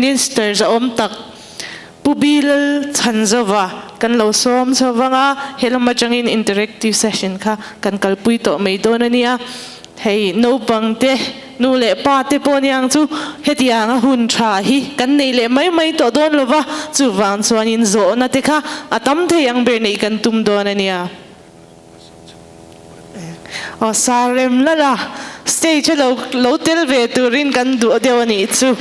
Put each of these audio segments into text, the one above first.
Minister zahawm tak Pu Bill Chhanzova kan lo sawm chho vang a, he lam atangin interactive session kha kan kalpui tawh mai dawn a nia. Hei naupang te, nu leh pa te pawh niang chu hetianga hun tha hi kan nei leh mai mai tawh dawn lo va, chuvang chuanin zawhna te kha a tam thei ang ber neih kan tum dawn a nia. Aw sa rem lal a, stage a lo lo tel ve turin kan duh deuh a nih chu.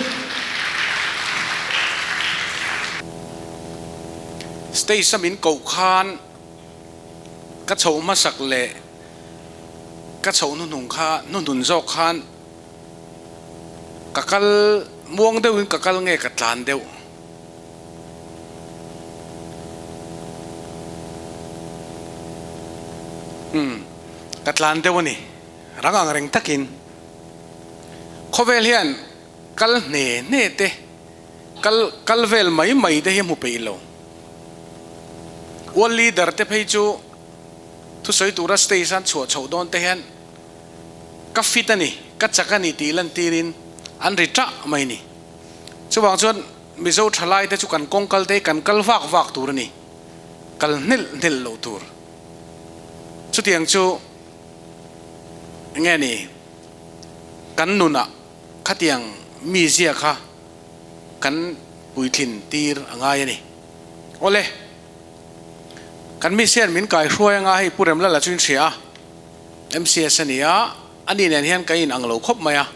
Stage a min koh khan ka chhoh hmasak leh ka chhoh hnuhnung kha hnuhnun zawk khan ka kal muang deuhin ka kal nge ka tlan deuh. Umm ka tlan deuh a ni rang ang reng takin khawvel hian kal hne hne te kal kal vel mai mai te hi hmu peih lo. World leader te phei chu thusawi tura stage an chhuah chhoh dawn te hian ka fit a ni, ka chak a ni tih lantirin an ri ṭah mai a ni. Chuvang chuan Mizo ṭhalai te chu kan kawng kal te hi kan kal vak vak tur a ni, kal hnilh hnilh loh tur. Chutiang chu enge ni kan nunah khatiang mizia kha kan puitlin tir a ngai a ni. Awle, kan misian min kaihruai anga hei Pu Remlala chu in hria a, MCS a ni a, ani nen hian ka in ang lo khawp mai a.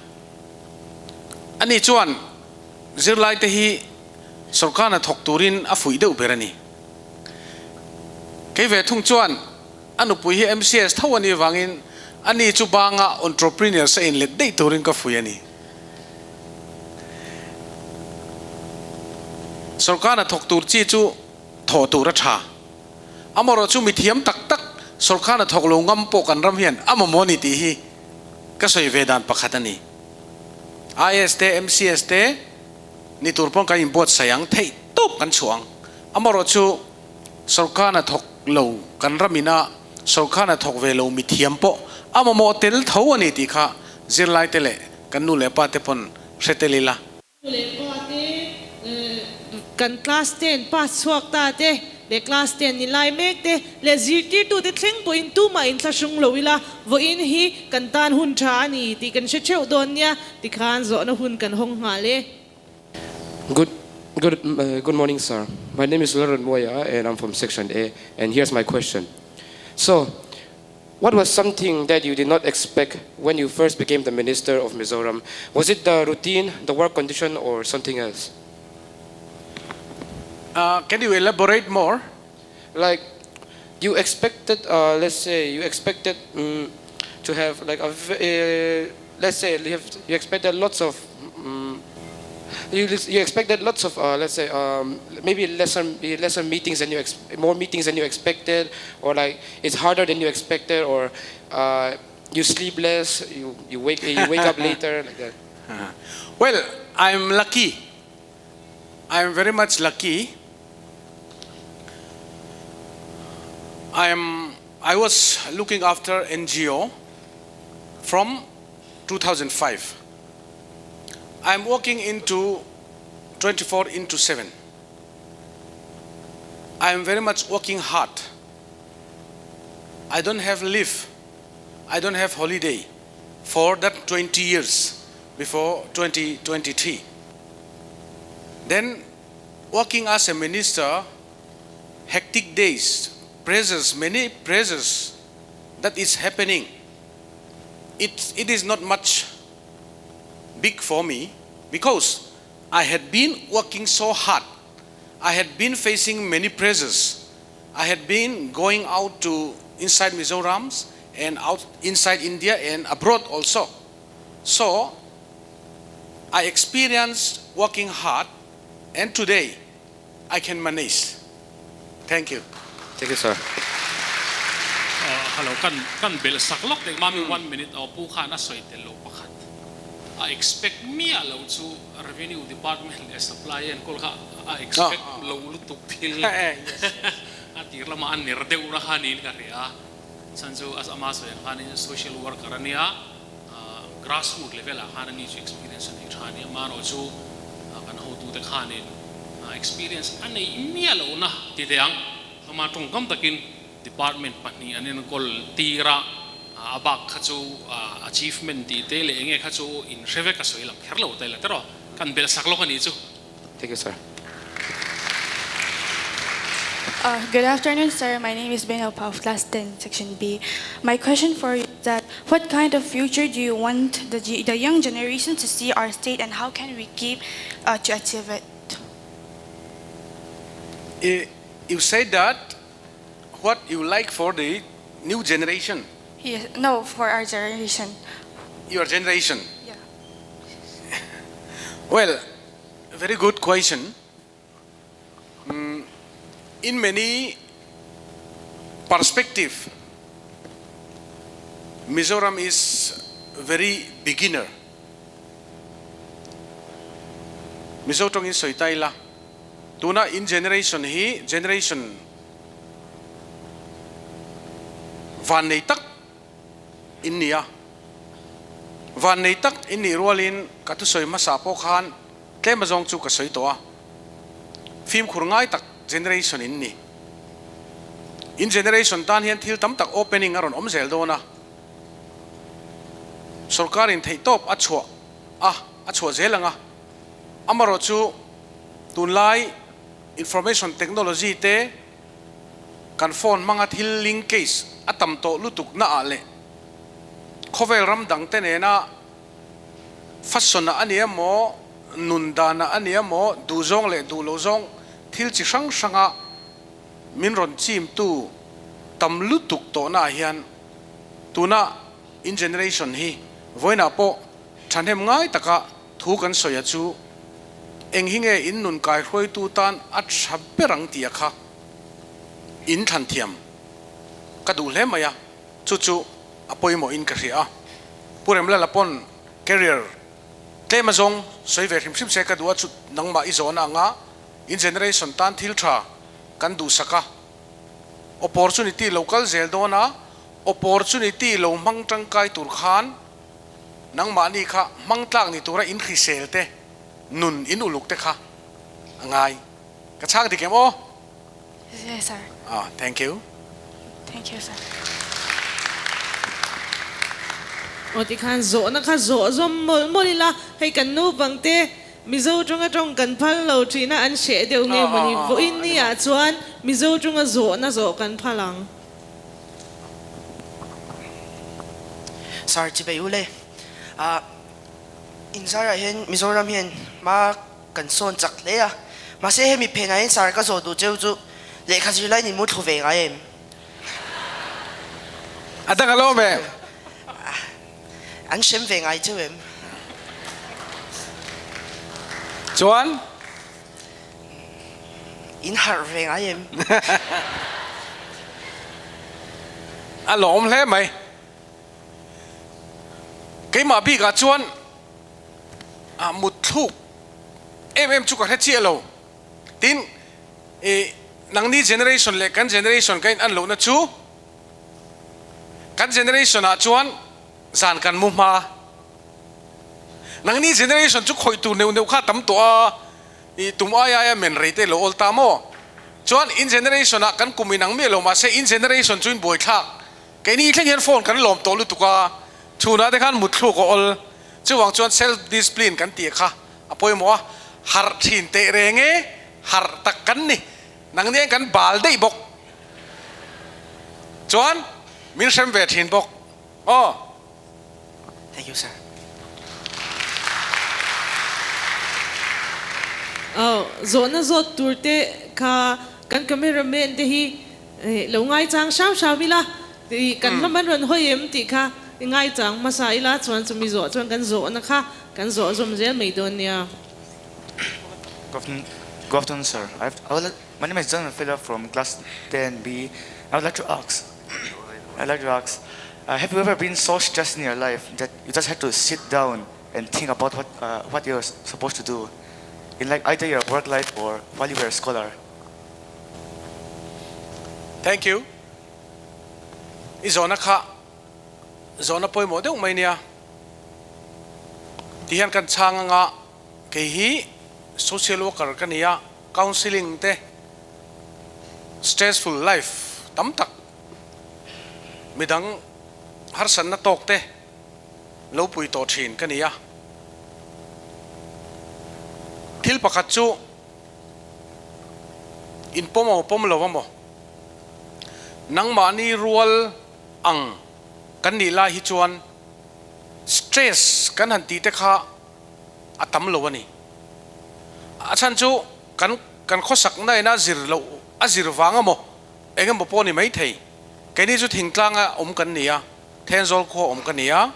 Ani chuan zirlai te hi sorkar hna thawk turin a fuih deuh ber a ni. Kei ve thung chuan a nupui hi MCS tho a nih vangin ani chu banga entrepreneurs a inlet daih turin ka fuih a ni. Sorkar hna thawk tur chi chu thawh tur a tha. Amaherawh chu mithiam tak tak sorkar hna thawk lo ngam pawh kan ram hian a mamawh a ni tih hi ka sawi ve dan pakhat a ni. IAS te, MCS te ni tur pawn kan inbuatsaih ang, theih tawp kan chhuah ang. Amaherawh chu sorkar hna thawk lo kan ram ina sorkar hna thawk ve lo mithiam pawh a mamawh tel tho a ni tih kha zirlai te leh kan nu leh pa te pawn hre tel ila. Nu leh pa te kan class ten pass chhuak ta te leh class ten ni lai mek te leh zirtirtu te thleng pawhin tumah in thlahrung lo ila vawiin hi kan tan hun tha a ni tih kan hre theuh dawn nia tikhan zawhna hun kan hawng nghal e. Good good good morning sir my name is Lalrawn Muaia and I'm from section A and here's my question so What was something that you did not expect when you first became the minister of Mizoram? Was it the routine, the work condition or something else? Uh, can you elaborate more? Like, you expected, uh, let's say, you expected um, to have like a, uh, let's say you, have, you expected lots of um, you, you expected lots of, uh, let's say, um, maybe lesser, lesser meetings than you more meetings than you expected, or like it's harder than you expected, or uh, you sleep less, you, you, wake, you wake up later, like that. Well, I'm lucky. I'm very much lucky. I am. I was looking after NGO from 2005. I'm working into 24 into 7. I am very much working hard. I don't have leave. I don't have holiday for that 20 years before 2023. Then working as a minister, hectic days, pressures, many pressures that is happening. It, it is not much big for me because I had been working so hard. I had been facing many pressures. I had been going out to inside Mizoram and out inside India and abroad also. So I experienced working hard and today I can manage. Thank you. Thank you, sir. Hello, kan kan belh sak lawk teh mami one minute aw pu khan a sawi tel lo pakhat a expect miah lo chu revenue department leh supply a enkawl kha a expect lo lutuk thil a tir lamah a ner deuh ra kha niin ka hria a chhan chu ama sawi ang khanin social worker a nia grassroot level ah khan ani chu experience a nei tha a ni amaherawhchu kan hotu te khanin experience a neih miah lohna ti teh ang. Ama tawngkam takin department pahnih an enkawl tir a, a bak kha chu achievement tih te leh enge kha chu in hre vek a sawi lang kher lo ta ila tiraw, kan belh sak lawk a nih chu. Thank you sir. Good afternoon sir, my name is Ben Opa of class 10 section B. My question for you is that what kind of future do you want the, the young generation to see our state and how can we keep to achieve it? You say that what you like for the new generation? Yes, no, for our generation. Your generation? Yeah. Well, very good question. Mm, in many perspective, Mizoram is very beginner. Mizo tawngin sawi ta ila, tuna in generation hi generation vannei tak in ni a, vannei tak in nih rualin ka thusawi hmasa pawh khan tlem azawng chu ka sawi tawh a, fimkhur ngai tak generation in ni. In generation tan hian thil tam tak opening a rawn awm zel dawn a, Sorkarin theihtawp a chhuah a, a chhuah zel ang a. Amarawh chu tunlai information technology te kan phone hmanga thil linkage a tam tawh lutuk naah leh khawvel ram dang te nena fashion ah a ni emaw, nun dan ah a ni emaw, duhzawng leh duh loh zawng thil chi hrang hranga min rawn chimtu tam lutuk tawhnaah hian tuna in generation hi vawiinah pawh thahnem ngai taka thu kan sawi a chu eng hi nge in nun kaihruaitu tan a tha ber ang tih a kha in thlan thiam ka duh hle mai a, chu chu a pawimawh in ka hria a. Pu Remlala pawn career tlem azawng sawi ve hrim hrim se ka duh a, chu nangmah i zawhna anga in generation tan thil tha kan duhsak a, opportunity lo kal zel dawn a, opportunity lo hmang tangkai tur khan nangmahni kha hmang tlak ni tura in hrisel te, nun in uluk te kha a ngai. Ka chhang dik em aw? Yes sir. Ah, thank you. Thank you sir. Aw tikhan zawhna kha zawh zawm mawlh mawlh ila, hei kan naupang te Mizo tawnga tawng kan phal lo thina an hreh deuh nge mawni? Vawiin ni ah chuan Mizo tawnga zawhna zawh kan phal ang. Sir Chibei ule, ah inzarah hian Mizoram hian hma kan sawn chak hle a, mahse hemi phenah hian sir ka zawh duh cheu chu lehkha zirlai ni mu thlu ve ngai em? A dang alo awm em? An hrem ve ngai cheu em? Chuan? In harh ve ngai em? A lawm hle mai. Keimah bikah chuan a mut thluk em em chu ka hre chiah lo. Tin, i nangni generation leh kan generation ka in an lohna chu kan generation ah chuan zan kan mu hma. Nangni generation chu khawih tur neuh neuh kha a tam tawh a, i tum ai aia men rei te lo awl ta maw? Chuan in generation ah kan kum inang miah lo mahse in generation chu in buaithlak. Keini thleng hian phone kan lawm tawh lutuk a, chhunah te khan mutthluk a awl. Chuvang chuan self discipline kan tih kha a pawimawh a, harh thin teh reng e, harh tak kan ni. Nangni hian kan bal daih bawk. Chuan min hrem ve thin bawk aw. Thank you sir. Aw, zawhna zawt tur te kha kan cameraman te hi lo ngaichang hram hram ila, kan lam an rawn hawi em tih kha i ngaichang hmasa ila chuan chumi zawh chuan kan zawhna kha kan zawh zawm zel mai dawn nia. Good afternoon sir, I would like My name is John Philip from class 10B. I would like to ask, I'd like to ask, uh, have you ever been so stressed in your life that you just had to sit down and think about what, uh, what you're supposed to do in like either your work life or while you were a scholar? Thank you. I zawhna kha zawhna pawimawh deuh mai nia. Ti hian kan chhang anga kei hi. social worker ka ni a, counselling te, stressful life tam tak midang harsatna tawk te lo pui tawh thin ka ni a. Thil pakhat chu in pawm emaw pawm lo emaw nangmahni rual ang kan nih lai hi chuan stress kan han tih te kha a tam lo a ni. A chhan chu kan kan khawsakna ina zir loh a zir vang emaw eng emaw pawh a ni maithei. Keini chu thingtlanga awm kan ni a, Thenzawl khua awm ka ni a,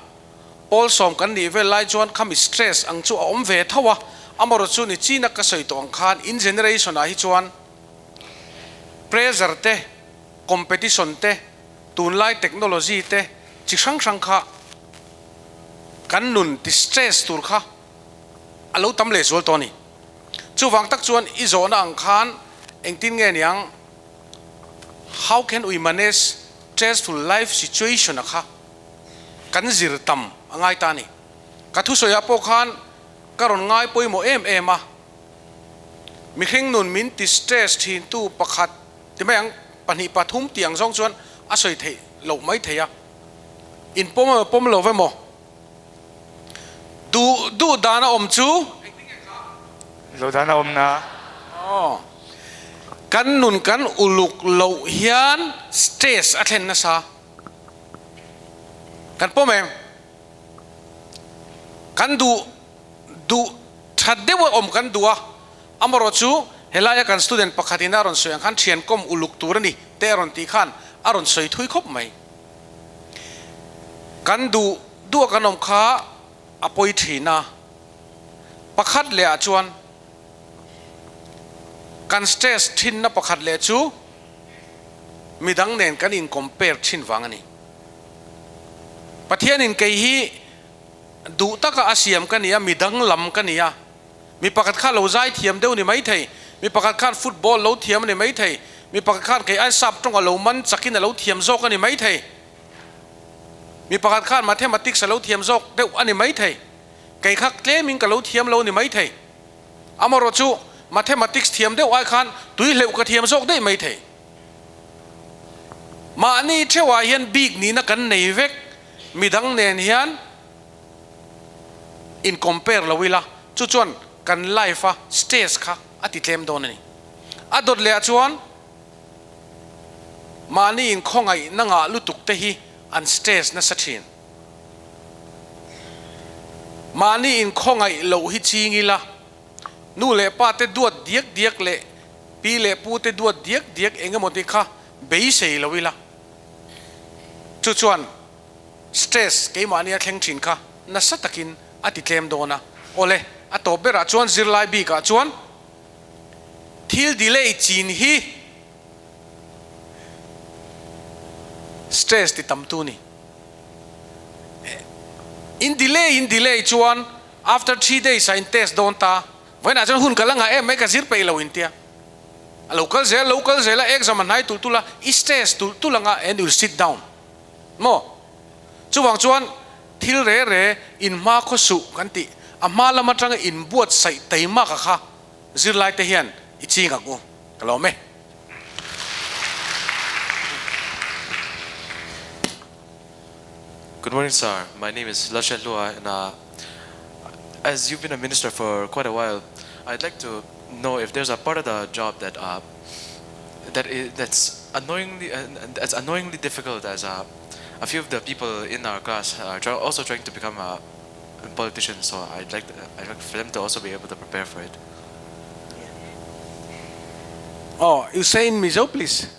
Pawlsawm kan nih vel lai chuan khami stress ang chu a awm ve tho a, amarawh chu ni china ka sawi tawh ang khan in generation ah hi chuan pressure te, competition te, tunlai technology te chi hrang hrang kha kan nun ti stress tur kha a lo tam lehzual tawh a ni. Chuvang tak chuan i zawhna ang khan engtin nge niang how can we manage stressful life situation a kha kan zir tam a ngai ta a ni. Ka thusawiah pawh khan ka rawn ngai pawimawh em em a, mihring nun min ti stress thintu pakhat ti mai ang, pahnih pathum tih ang zawng chuan a sawi theih loh mai thei a, in pawm emaw pawm lo emaw duh duh dan a awm chu. Lo dan a awm na. Aw. Kan nun kan uluk loh hian stress a thlen nasa. Kan pawm em? Kan duh duh tha deuh a awm kan duh a, amarawh chu helaia kan student pakhatin a rawn sawi ang khan thiankawm uluk tur a ni te a rawn tih khan a rawn sawi thui khawp mai. Kan duh duh a kan awm kha a pawi thin a, pakhat leh ah chuan kan stress thinna pakhat leh chu midang nen kan in compare thin vang a ni. Pathianin kei hi duh taka a siam ka ni a, midang lam ka ni a, mi pakhat kha lo zai thiam deuh ni mai thei, mi pakhat khan football lo thiam a ni mai thei, mi pakhat khan kei ai sap tawng a lo man chakin a lo thiam zawk a ni mai thei, mi pakhat khan mathematics a lo thiam zawk deuh a ni mai thei, kei kha tlemin ka lo thiam lo a ni mai thei. Amarawh chu mathematics thiam deuh ai khan tui hleuh ka thiam zawk daih mai thei. Mahni theuhah hian bik nihna kan nei vek, midang nen hian in compare lo ila, chu chuan kan life a stress kha a ti tlem dawn a ni. A dawt leh ah chuan mahni in khawngaihna ngah lutuk te hi an stress nasa thin. Mahni in khawngaih loh hi ching ila, nu leh pa te duat diak diak leh pi leh pu te duat diak diak eng emaw ti kha beisei lo ila, chu chuan stress keimahnia thleng thin kha nasa takin a ti tlem dawn a. Awle, a tawp berah chuan zirlai bikah chuan thil delay chin hi stress ti tamtu ni. In delay in delay chuan after 3 days ah in test dawn ta, vawiinah chuan hun ka la ngah em mai ka zir peih lo intia. A lo kal zel lo kal zel a exam a hnai tulh tulh a, i stress tulh tulh anga and you'll sit down maw? Chuvang chuan thil re re in hma khaw suh kan tih, a hma lam atanga in buatsaih taimak a kha zirlai te hian i ching ang u, ka lawm e. Good morning, sir. My name is Lasha Lua, and as you've been a minister for quite a while, I'd like to know if there's a part of the job that that is that's annoyingly that's annoyingly difficult as a few of the people in our class are try also trying to become a politician, so I'd like to, I'd like for them to also be able to prepare for it. Oh, you say in Mizo, please.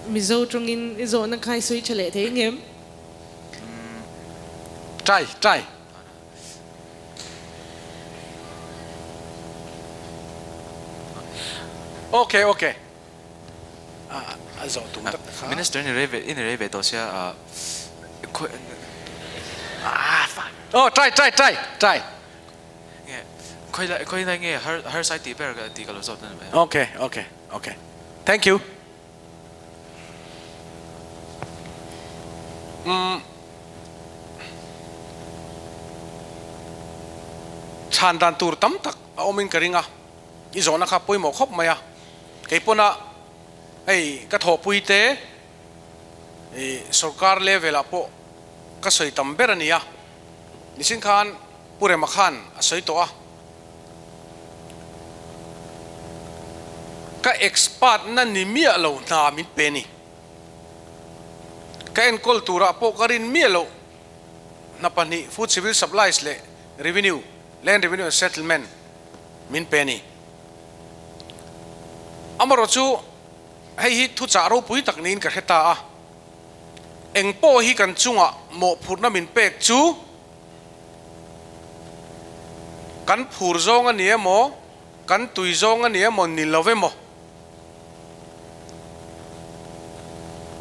Mizo tawngin i zawhna kha i sawi tha leh thei ngem? Try, try. Okay, okay. A zawh tum tak kha. Minister ni rei ve i ni rei ve tawh sia ah Ah, oh, try, try, try, try. Nge khawi lai khawi lai nge har har sai tih ber tih ka lo zawt na ni mai. Okay, okay, okay. Thank you. Umm. Chhan dan tur tam tak a awmin ka ring a, i zawhna kha pawimawh khawp mai a. Kei pawna hei ka thawhpui te i sorkar level ah pawh ka sawi tam ber a ni a, nichin khan Pu Rema khan a sawi tawh a. Ka expert na ni miah lo hna min pe ni. Ka enkawl turah pawh ka rin miah loh hna pahnih Food Civil Supplies leh Revenue, Land Revenue and Settlement, min pe ni. Amaherawhchu hei hi thuchah ropui tak niin ka hre ta a, eng pawh hi kan chungah mawhphurhna min pek chu kan phur zawng a ni emaw, kan tui zawng a ni emaw ni lo emaw,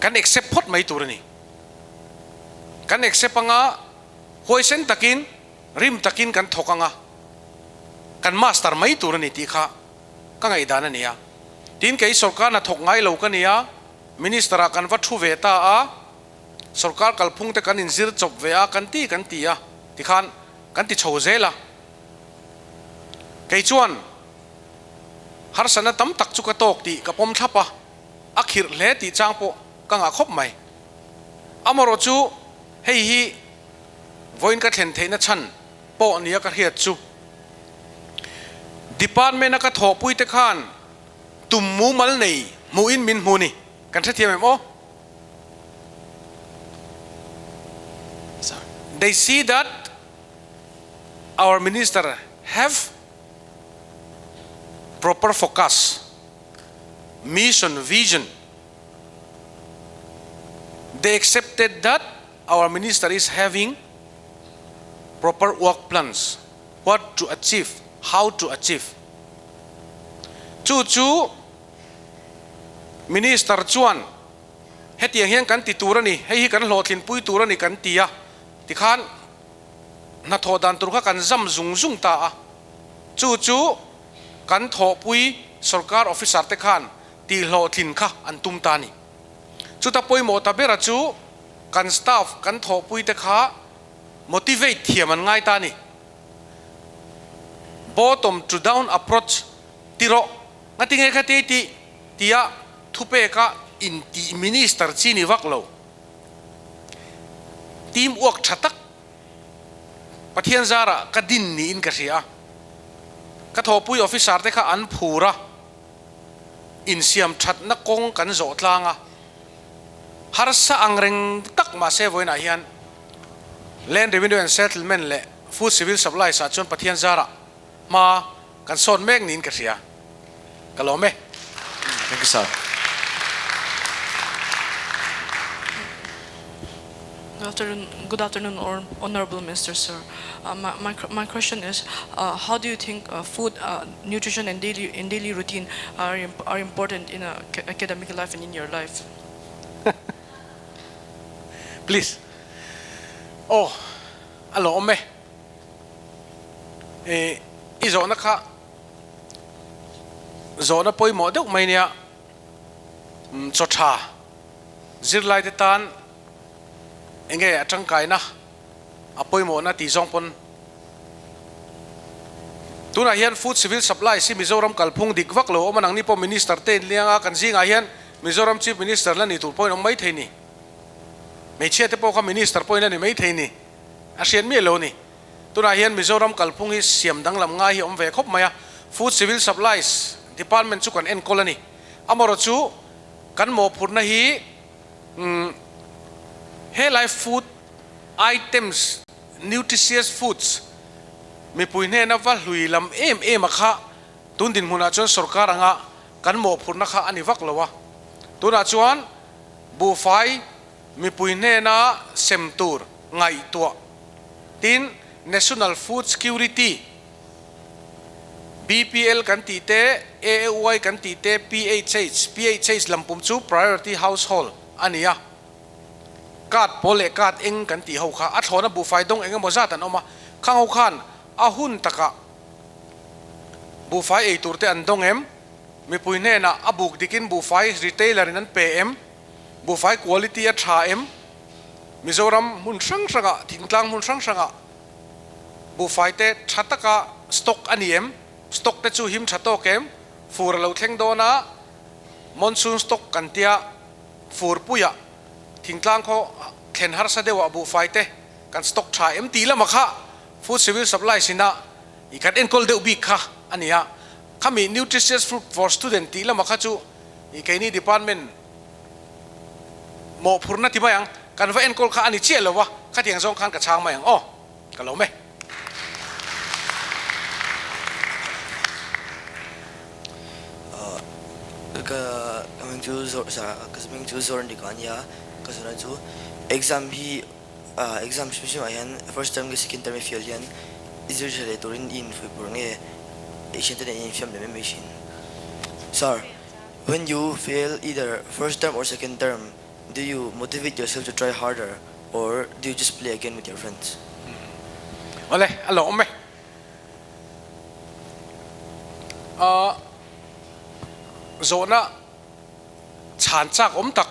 kan accept phawt mai tur a ni. Kan accept anga huaisen takin, rim takin kan thawk anga kan master mai tur a ni tih kha ka ngaihdan a ni a. Tin, kei sorkar hna thawk ngai lo ka ni a, Minister ah kan va thu ve ta a, sorkar kalphung te kan inzir chawp ve a kan ti kan ti a, tikhan kan ti chho zel a. Kei chuan harsatna tam tak chu ka tawk tih ka pawm thlap a, a khirh hle tih chang pawh ka ngah khawp mai. Amaherawh chu hei hi vawiin ka thlen theihna chhan pawh nia ka hriat chu Department a ka thawhpui te khan tum mumal nei hmuhin min hmu ni. Kan hrethiam em aw? They see that our minister have proper focus, mission, vision. They accepted that our minister is having proper work plans, what to achieve, how to achieve. Chu chu minister chuan hetiang hian kan ti tur a ni, hei hi kan hlawhtlinpui tur a ni kan ti a, tikhan hnathawh dan tur kha kan zam zung zung ta a, chu chu kan thawhpui sorkar officer te khan tihhlawhtlin kha an tum ta a ni. Chuta pawimawh ta bera chu kan staff kan thawhpui te kha motivate thiam an ngai ta a ni. Bottom to down approach ti rawh, ngati nge kha ti tih tia thupeka intih minister chi ni vak lo. Team work tha tak Pathian zarah ka din niin ka hria a, ka thawhpui officer te kha an phur a, insiam thatna kawng kan zawh tlang a, harsa ang reng tak mahse vawiinah hian Land Revenue and Settlement leh Food Civil Supplies ah chuan Pathian zarah hma kan sawn mek niin ka hria. Ka lawm e. Thank you sir. Good afternoon, good afternoon, honorable minister, sir. My, my, my question is, how do you think food, nutrition, and daily and daily routine are are important in a academic life and in your life? Please. Oh, a lawm e. I zawhna kha zawhna pawimawh deuh mai nia, chaw tha zirlaite tan enge a tangkaina a pawimawhna tih zawng pawn tunah hian Food Civil Supplies hi Mizoram kalphung dik vak lo awm a, nangni pawh Minister te inliang a, kan zingah hian Mizoram Chief Minister la ni tur pawhin awm maithei ni, hmeichhia te pawh kha Minister pawhin la ni maithei ni. A hriat miah lo a ni. Tunah hian Mizoram kalphung hi siam danglam ngai hi a awm ve khawp mai a, Food Civil Supplies Department chu kan enkawl a ni. Amaherawh chu kan mawhphurhna hi helai food items, nutritious foods, mipui hnena va hlui lam em em a kha tun dinhmunah chuan sorkar anga kan mawhphurhna kha a ni vak lo a. Tunah chuan buhfai mipui hnena sem tur ngaihtuah tin National Food Security, BPL kan tih te, AAY kan tih te, PHH, PHH lampum chu Priority Household a ni a, card pawl leh card eng kan tih ho kha a thlawna buhfai dawng eng emaw zat an awm a, khang ho khan a hun takah buhfai ei tur te an dawng em? Mipui hnenah a buk dikin buhfai retailer in an pe em? Buhfai quality a tha em? Mizoram hmun hrang hrangah, thingtlang hmun hrang hrangah. Buhfai te tha taka stock a ni em? Stock te chu him tha tawk em? Fur a lo thleng dawn a, monsoon stock kan tia fur puiah thingtlang khaw thlen harsa deuhah buhfai te kan stock tha em tih lamah kha Food Civil Supplies ina i kan enkawl deuh bik kha a ni a. Khami Nutritious Food for Student tih lamah kha chu i keini department mawhphurna ti mai ang, kan va enkawl kha a ni chiah lo va, khatiang zawng khan ka chhang mai ang aw, ka lo me. Ka hming chu Zawr ka hming chu Zawrnika a nia, ka zawhna chu exam hi exam hrim hrim ah hian first term nge second term i fail hian i zir tha leh turin i infuih pur nge i thiante nen i infiam leh mai mai thin? Sir. When you fail either first term or second term, do you motivate yourself to try harder or do you just play again with your friends? Awle, a lo awm e. Ahh zawhna chhan chak awm tak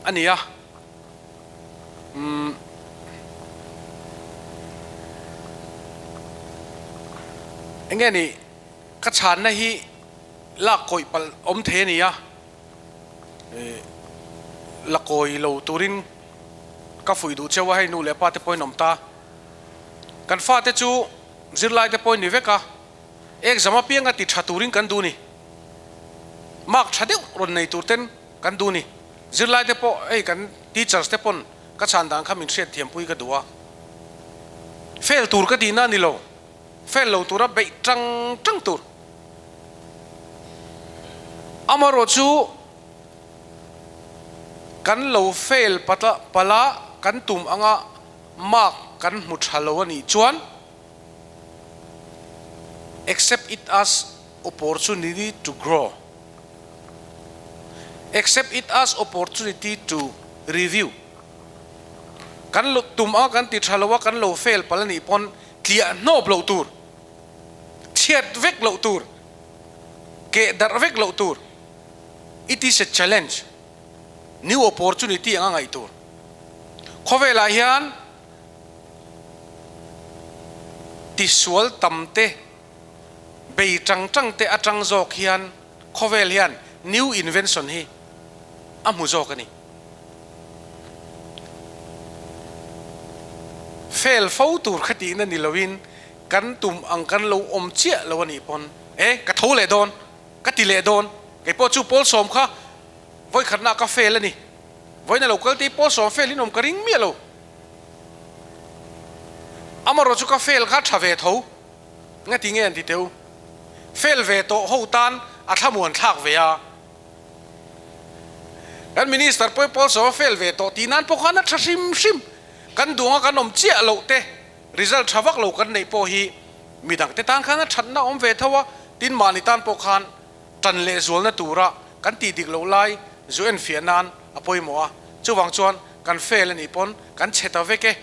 a ni a. Umm enge ni Ka chhanna hi lak kawih palh awm thei a ni a, la kawi lo turin ka fuih duh cheu a, hei nu leh pa te pawhin awm ta. Kan fate chu zirlai te pawhin ni vek a, exam apianga ti tha turin kan duh ni. Mark tha deuh rawn nei tur ten kan duh ni. Zirlai te pawh hei kan teachers te pawn ka chhan dan kha min hriatthiampui ka duh a, fail tur ka tihna a ni lo. Fel lo tura beih tang tang tur. Amaherawh chu kan lo fail pala kan tum anga mark kan hmu tha lo a nih chuan accept it as opportunity to grow, accept it as opportunity to review. Kan tum anga kan ti tha lo a kan lo fail pal a nih pawn Tliah hnawp loh tur, chhiat vek loh tur, keh darh vek loh tur, it is a challenge, new opportunity anga ngaih tur. Khawvelah hian tisual tam te, bei tang tang te atang zawk hian khawvel hian new invention hi a hmu zawk a ni. Fail fo tur kha tihna ni loin kan tum ang kan lo awm chiah lo a nih pawn e ka tho leh dawn, ka ti leh dawn, kei pawh chu pawl sawm kha vawikhatna ka fail a ni, vawiin a lo kal te hi pawl sawm fail in awm ka ring miah lo, amaherawh chu ka fail kha tha ve tho. Ngati nge an ti teu? Fail ve tawh ho tan a thlamuan thlak ve a. Kan Minister pawh hi Paul Sawma fail ve tawh tih nan pawh khan a tha hrim hrim. Kan duang a kan awm chiah loh te, result tha vak lo kan neih pawh hi midang te tan khan a thatna awm ve tho a, tin mahni tan pawh khan tan leh zualna tura kan tih dik loh lai zu enfiah nan a pawimawh a. Chuvang chuan kan fail a nih pawn kan chhe ta vek e.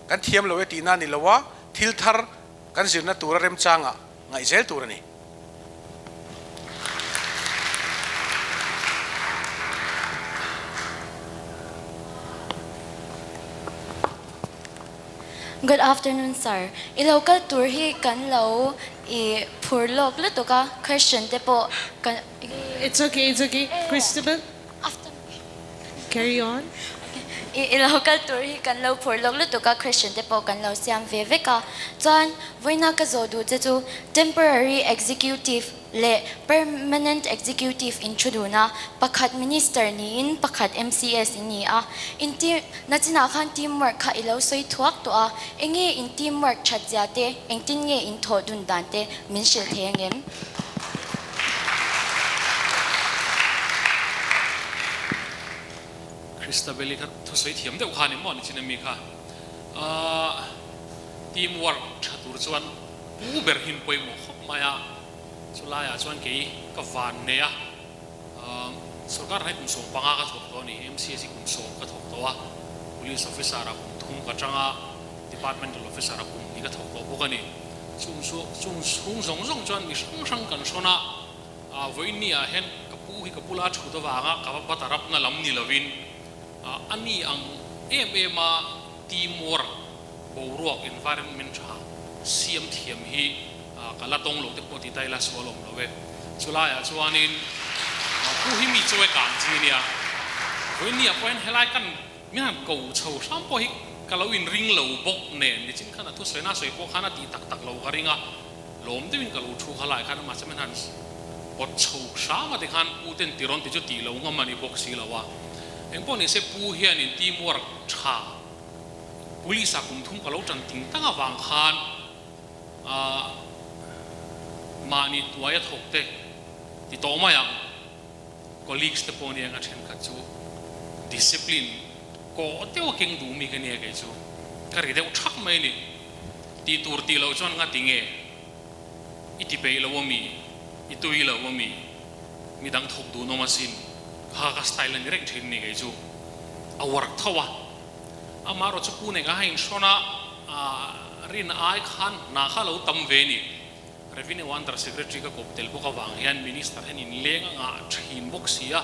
Kan thiam lo e tihna a ni lo a, thil thar kan zirna tura remchanga ngaih zel tur a ni. Good afternoon sir, i lo kal tur hi kan lo i phur lawk lutuk a, question te pawh kan. It's okay, it's okay, Christabel. Carry on. I lo kal tur hi kan lo phur lawk lutuk a, question te pawh kan lo siam ve vek a. Chuan vawiina ka zawh duh che chu temporary executive leh permanent executive in thu dun a, pakhat minister niin pakhat MCS in ni a. In team nachinah khan team work kha i lo sawi thuak tawh a, enge in team work that zia te, engtin nge in thawh dun dan te min hrilh thei angem? Christabel-i kha thusawi thiam deuh kha a ni maw ni chin ami kha aah team work tha tur chuan pu ber hin pawimawh khawp mai a, chulaiah chuan kei ka van nei a, aah sorkar hnai kum 15 ka thawk tawh a ni, MCS hi kum sawm ka thawk tawh a, police officer ah kum thum ka tang a, departmental officer ah kum hnih ka thawk tawh bawk a ni. Chung chu chung chhung zawng zawng chuan mi hrang hrang kan hrawn a, ah vawiin ah hian ka pu hi ka bula a thut avanga ka va bat a rapna lam ni lovin ah a ni ang em em a team work Boruak, environment, tha siam thiam hi ka la tawng lo te pawh ti ta ila sual awm lo e. Chulaiah chuanin pu hi mi chawi kang chi a nia. Vawinia pawh hian helai kan min han ko chho hram pawh hi ka lo inring lo bawk nen nichin khan a thusawi na sawi pawh khan a tih tak tak lo ka ring a, lawm deuhin ka lo thu kha lai khan amah chu min han pawt chho hram a tikhan pu ten ti rawn ti chu tih lo ngam a ni bawk si lo a. Engpawh nise pu hianin teamwork tha Police ah kum thum ka lo tan ting tang avang khan ah mahni tuai a thawk te ti tawh mai ang. Colleagues te pawh nia nga thenkhat chu discipline kawh deuh a keng duh mi ka nia kei chu ka ri deuh thak mai a ni. Tih tur tih loh chuan nga ti nge i ti peih lo ami i tui lo ami midang thawk duh nawm asin kha ka style a ni reng thin ni kei chu a work tho a. Amaherawh chu Pune ka hain hrawn a, rin ai khan hna kha lo tam ve ni. Revenue Under Secretary ka kawp tel bawk avang hian Minister hian inleng a ngah thin bawk si a,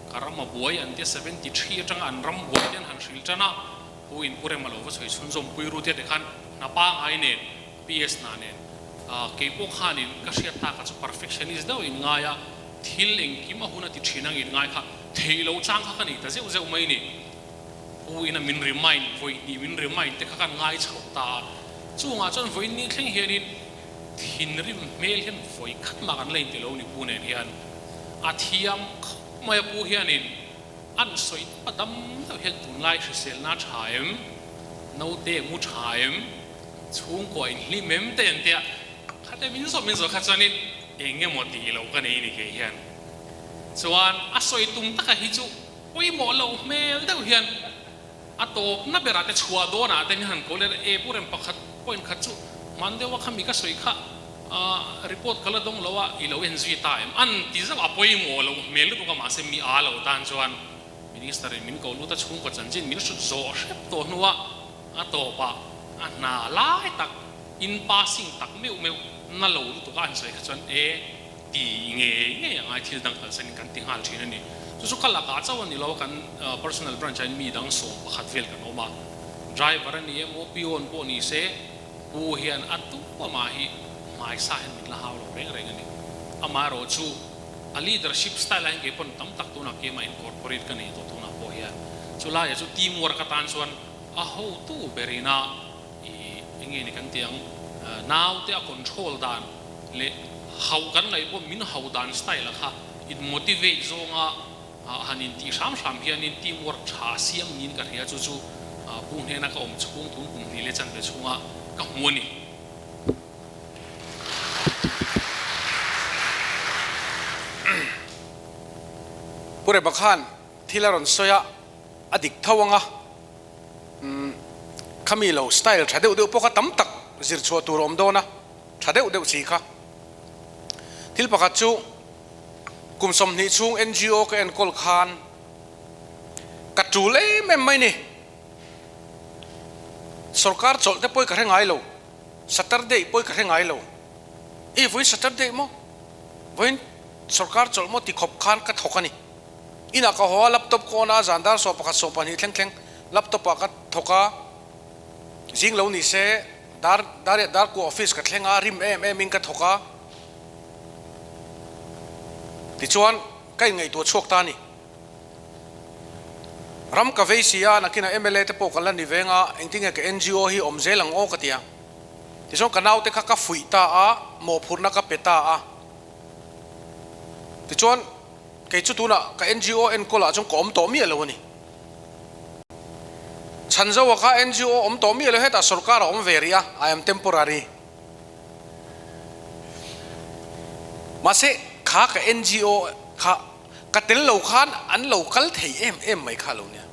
ka ram a buai an tia 73 atanga an ram buai te an han hril tan a, Pu in Pu Rema lo va sawi chhunzawm pui ru tia te khan hna pangai nen PS hna nen keipawh khanin ka hriat tak a chu perfectionist deuh in ngai a, thil engkim a hun a ti thin ang in ngai kha theih lo chang kha ka nei ta zeuh zeuh mai ni. Pu ina min remind, vawi hnih min remind te kha kan ngai chho ta a. Chungah chuan vawi ni thleng hianin thinrim hmel hian vawi khat mah kan la inti lo ni Pu nen hian. A thiam khawp mai a Pu hianin an sawi a dam deuh hian tunlai hriselna a tha em, naute mu tha em, chhungkua inhlim em te an tia. Khate min zawh min zawh kha chuanin eng emaw tih loh ka nei ni kei hian. Chuan a sawi tum taka hi chu Pawimawh loh hmel deuh hian a tawpna berah te chhuah dawnah te min han ko let a, e pu rem pakhat point khat chu hman deuha kha mi ka sawi kha report ka la dawng lo a, i lo en zui ta em? An ti zauh a, pawimawh loh hmel lutuk a, mahse mi a lo tan chuan Minister in min ko lut a, chhungkaw chanchin min hrut zawh hrep tawh hnuah a tawpah a hna lai tak in passing tak meuh meuh na lo lutuk a an sawi kha chuan e Ti ngei ngei a ngai thil dang kalsan in kan ti nghal thin a ni. Chu chu ka lakah chauh a ni lo a, kan personal branch ah hian mi dang 11 vel kan awm a. Driver a ni emaw, peon pawh ni se, pu hian a tu amah hi hmaisa hian min la hau lo reng reng a ni. Amaherawh chu a leadership style ah hian kei pawn tam tak tunah keimah incorporate ka nei tawh tunah pawh hian chu laiah chu team work atan chuan a hotu berin a I enge ni kan tih ang, naute a control dan leh hauh kan ngaih pawh min hauh dan style a kha in motivate zawnga han in tih hram hram hianin team work tha siam niin ka hria chu chu pu hnena ka awm chhung tun kum hnih leh chanve chhunga ka hmu a ni. Pu Reba khan thil a rawn sawi a, a dik tho ang a. Umm khami lo style tha deuh deuh pawh kha tam tak zir chhuah tur a awm dawn a, tha deuh deuh chi kha. Thil pakhat chu kum 20 chhung NGO ka enkawl khan ka tul em em mai ni. Sorkar chawlh te pawh ka hre ngai lo, Saturday pawh ka hre ngai lo. I vawiin Saturday maw? Vawiin sorkar chawlh maw ti khawp khan ka thawk a ni. Inah ka haw a, laptop ka on a, zan dar 11 12 thleng thleng laptop ah ka thawk a, zing lo ni se dar dar dar kua office ka thleng a, rim em em in ka thawk a, tichuan ka inngaihtuah chhuak ta a ni. Ram ka vei si a, nakinah mla te pawh ka la ni veng a, engtinge ka NGO hi awm zel ang aw ka ti a. Tichuan ka naute kha ka fuih ta a, mawhphurhna ka pe ta a. Tichuan. Kei chu tunah ka NGO enkawl ah chuan ka awm tawh miah lo a ni. Chhanzoa kha NGO awm tawh miah lo hetah sorkar a awm ve rih a, I am temporary. Mahse kha ka NGO kha ka tel lo khan an lo kal thei em em mai kha lo nia.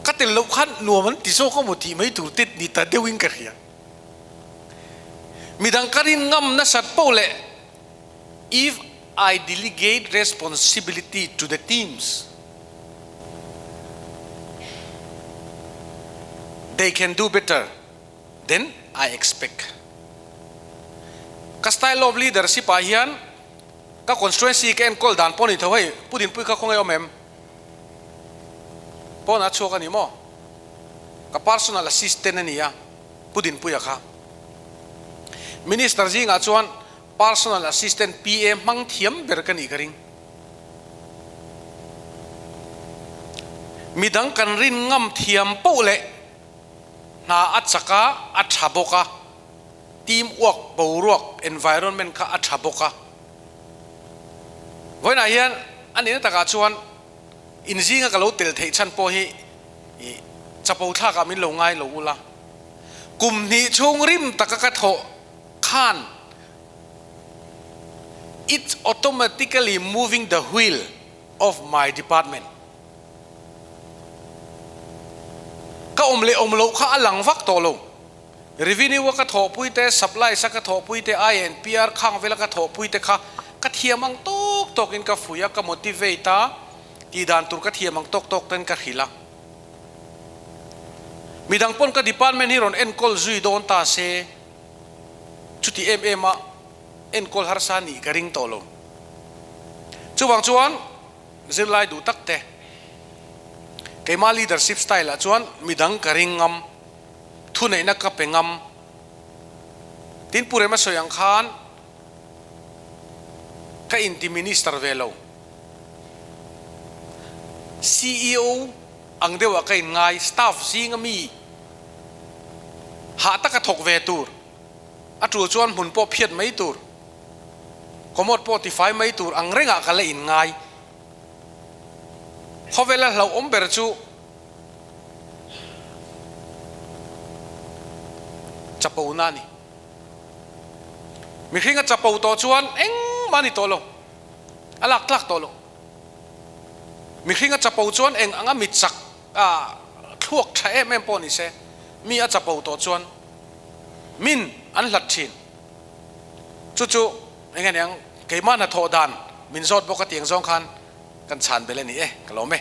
Ka tel loh khan nuam an ti zawk emaw tih mai tur te ni ta deuhin ka hria. Midang ka rin ngam nasat poh leh If I delegate responsibility to the teams, they can do better than I expect. Ka style of leadership ah hian ka constituency ka enkawl dan pawh a ni tho hei, Pu Dinpui kha khawngaih awm em? Pawn a chhuak a ni maw? Ka personal assistant a ni a, Pu Dinpuia kha. Minister zingah chuan personal assistant, PA, hmang thiam ber ka nih ka ring. Midang kan rin ngam thiam poh leh hna a chak a, a tha bawk a, team work, boruak, environment kha a tha bawk a. Vawiinah hian a nihna takah chuan inzinga ka lo tel theih chhan pawh hi chapo thlakah min lo ngai lo ula. Kum hnih chhung rim taka ka thawh khan it's automatically moving the wheel of my department. Ka awm leh awm loh kha a lang vak tawh lo. Revenue a ka thawhpui te, supplies a ka thawhpui te, INPR khang vela ka thawhpui te kha ka thiam ang tawk tawkin ka fuih a, ka motivate a, tih dan tur ka thiam ang tawk tawk ten ka hrilh a. Midang pawn ka department hi rawn enkawl zui dawn ta se, chuti em em a enkawl harsa nih ka ring tawh lo. Chuvang chuan zirlai duh tak te, keimah leadership style ah chuan midang ka ring ngam, thuneihna ka pe ngam. Tin Pu Rema sawi ang khan ka inti minister ve lo. Ceo ang deuhah ka inngai, staff zinga mi hah taka thawk ve tur, a tul chuan hmun pawh phiat mai tur, commode pawh tifai mai tur ang rengah ka la inngai. Khawvela hlauhawm ber chu Chapo na a ni. Mihring a chapo tawh chuan engmah a ni tawh lo, a lak tlak tawh lo. Mihring a chapo chuan eng anga mi chak a thluak tha em em pawh ni se, mi a chapo tawh chuan min an hlat thin. Chu chu eng nge niang keimah hnathawh dan min zawt bawk a tiang zawng khan Kan chhan bel a ni e, ka lawm e.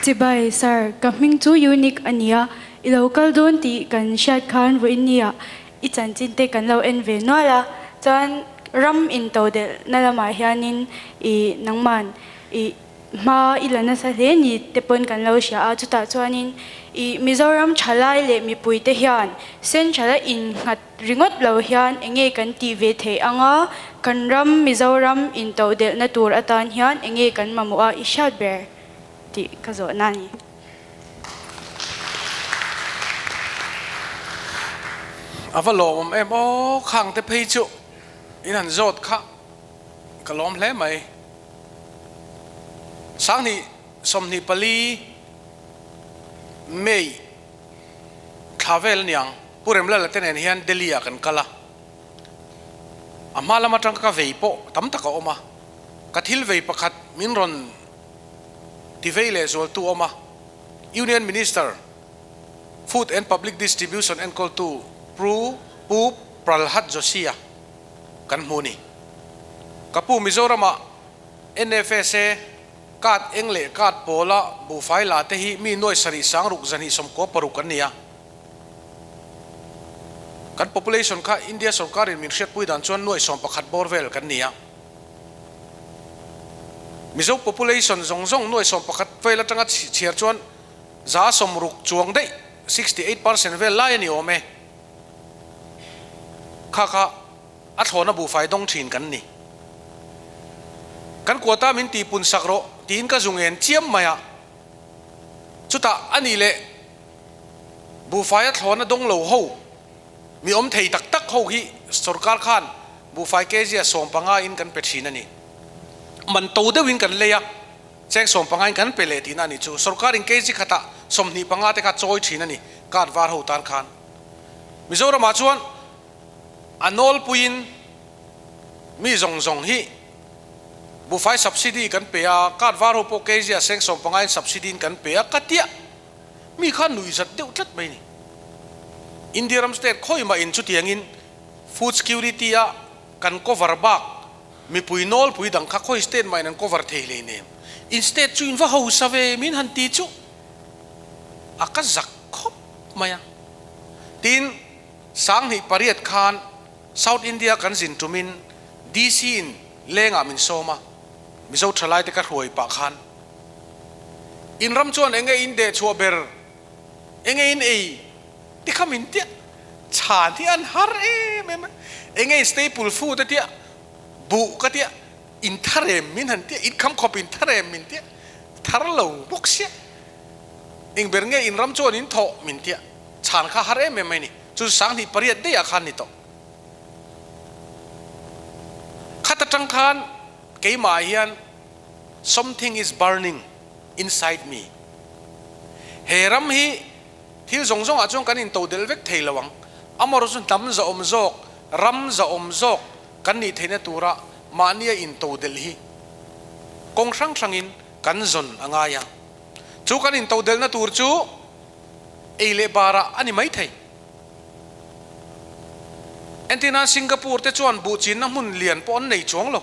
Chibai, Sir, ka hming chu Unique a nia, i lo kal dawn tih kan hriat khan vawiin nia i chanchin te kan lo en ve nual a, chuan ram intodelh na lamah hianin i nangman i Hma i la nasa hle ni te pawn kan lo hria a, chutah chuanin i Mizoram thalai leh mipui te hian Central a innghat ringawt lo hian enge kan tih ve theih ang a, kan ram Mizoram intodelhna tur atan hian enge kan mamawh a i hriat ber tih ka zawhna a ni. A va lawmawm em aw, khang te phei chu in han zawt kha ka lawm hle mai. Sanghnih 24 May thla vel aniang Pu Remlala te nen hian Delhi ah kan kal a, a hma lam atang ka vei pawh tam tak a awm a, ka thil vei pakhat min rawn ti vei leh zualtu awm a, Union Minister Food and Public Distribution enkawltu Pru Pu Pralhad Joshi-a kan hmu ni. Ka pu Mizoramah NFSA card eng leh card pawla buhfai la te hi mi nuai sarih sang ruk zahnih 96 an ni a. Kan population kha India sorkarin min hriatpui dan chuan nuai 11 bawr vel kan ni a. Mizo population zawng zawng nuai 11 vel atanga chhiar chuan 60 chuang daih, 68% vel lai a ni awm e. Kha kha a thlawna buhfai dawng thin kan ni. Kan quota min tihpun sak rawh tiin ka zu ngen chiam mai a. Chutah a nih leh buhfai a thlawna dawng lo ho, mi awm thei tak tak ho hi sorkar khan buhfai kg a 15 in kan pe thin a ni. Man to deuhin kan lei a, cheng 15 in kan pe leh tihna a ni chu. Sorkarin kg khatah 25 te kha chawi thin a ni, card var ho tan khan. Mizoramah chuan a nawlpuiin mi zawng zawng hi buhfai subsidy kan pe a, card var ho pawh kg a seng 15 in subsidy in kan pe a, ka tia mi kha nuihzat deuh tlat mai ni. India ram state khawi mah in chutiangin food security a kan cover bak mipui nawlpui dang kha khawi state mah in an cover thei hleinem. In state chu in va hausa ve min han ti chu a ka zak khawp mai a. Tin, 2008 khan South India kan zin tumin DC in lengah min sawm a, Mizo thalaite ka hruai pah khan. In ram chuan enge in deh chhuah ber? Enge in ei? Ti kha min tia chhan hi an har em em a. Enge in staple food a tia buh ka tia in thar em min han tia in kham khawp in thar em min tia thar lo bawk sia. Eng ber nge in ram chuan in thawh min tia chhan kha har em em mai ni. Chu 2008 daih ah khan ni tawh. Khat atang khan keimah ah hian something is burning inside me. He ram hi thil zawng zawng ah chuan kan in to delh vek thei lo ang. Amaherawhchu chu hnam zahawm zawk, ram zahawm zawk kan nih theihna tura mahnia in to delh hi kawng hrang hrangin kan zawn a ngai a. Chu kan in to delhna tur chu ei leh barah a ni maithei. Entirnan Singapore te chuan buh chinna hmun lian pawh an nei chuang lo.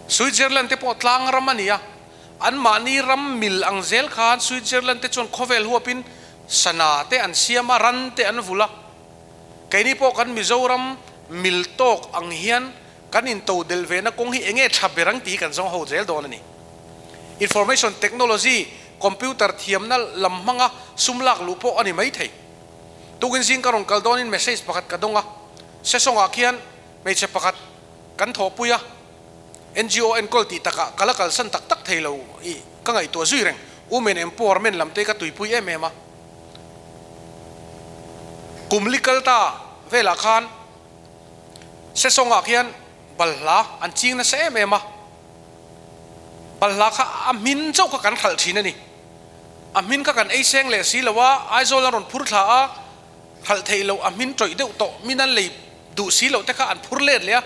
Switzerland te pawh tlang ram a ni a, anmahni ram mil ang zel khan Switzerland te chuan khawvel huapin sana te an siam a, ran te an vulh a. Keini pawh kan Mizoram mil tawk ang hian kan intodelh vehna kawng hi enge tha ber ang tih hi kan zawng ho zel dawn a ni. Information technology, computer thiamna lam hmanga sum lak luh pawh a ni mai thei. Tukin zing ka rawn kal dawnin message pakhat ka dawng a, Sesawngah khian hmeichhe pakhat kan thawhpui a, NGO enkawl tih takah ka la kalsan tak tak thei lo i ka ngaihtuah zui reng. Women empowerment lam te ka tuipui em em a. Kum li kal ta velah khan Sesawngah khian balhla an ching nasa em em a, balhla kha a hmin chauh kha kan hralh thin a ni. A hmin kha kan ei seng leh si lo a, Aizawl an rawn phur thla a, hralh theih loh a hmin tawih deuh tawh, min an lei duh si loh te kha an phur let leh a,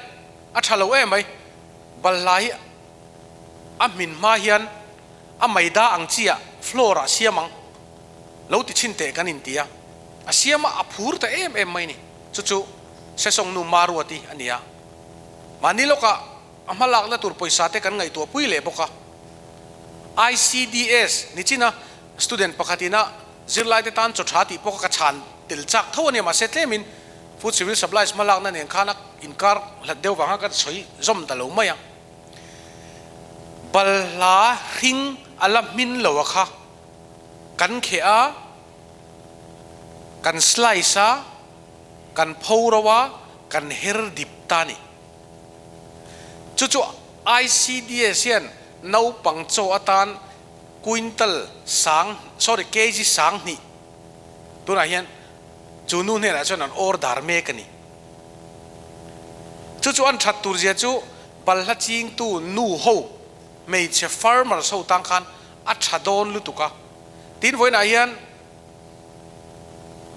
a tha lo em mai. Balhla hi a hmin hma hian a maida ang chi ah flour ah siam ang lo ti chhin teh kan inti a, a siam a, a phur ta em em mai ni. Chu chu Sesawng nu Maruati a ni a. Mahni lawkah a hma lakna tur pawisa te kan ngaihtuah pui leh bawk a. ICDS ni chin a student pakhat ina zirlai te tan chaw tha tih pawh kha ka chhan tel chak tho a nia mahse tlemin Food Civil Supplies hma lakna nen khan a inkar hlat deuh vang khan ka sawi zawm ta lo mai a. Balhla hring a la hmin lo a kha kan kheh a, kan slice a, kan pho ro a, kan her dip ta a ni. Chu chu ICDS hian naupang chaw atan quintal sang, sorry, kg 2000 tunah hian chu nu hnenah chuan an order mek a ni. Chu chu an that tur zia chu balhla chingtu nu ho, hmeichhe farmers ho tang khan a tha dawn lutuk a. Tin vawiinah hian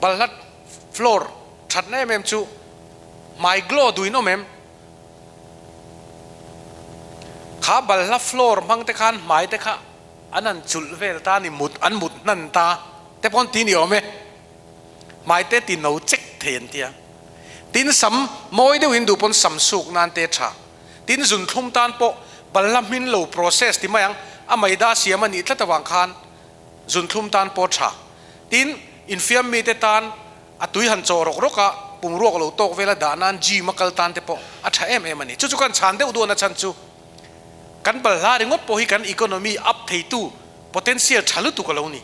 Balhla floor thatna em em chu hmai glow duin awm em? Kha balhla floor hmang te khan hmai te kha an han chulh vel ta ni mut an mut hnan ta te pawn ti ni awm e. Hmai te ti no chek thei an tia. Tin sam mawi deuhin duh pawn sam suk nan te tha. Tin zun thlum tan pawh balhla hmin lo process ti mai ang a maida siam a nih tlat avang khan Zunthlum tan pawh tha. Tin, infiam mite tan a tui han chaw rawk rawk a, pum ruak lo tawk vela dah nan gym a kal tan te pawh a tha em em a ni. Chu chu kan chhan deuh duan a chhan chu kan balhla ringawt pawh hi kan economy up theitu potential tha lutuk a lo ni.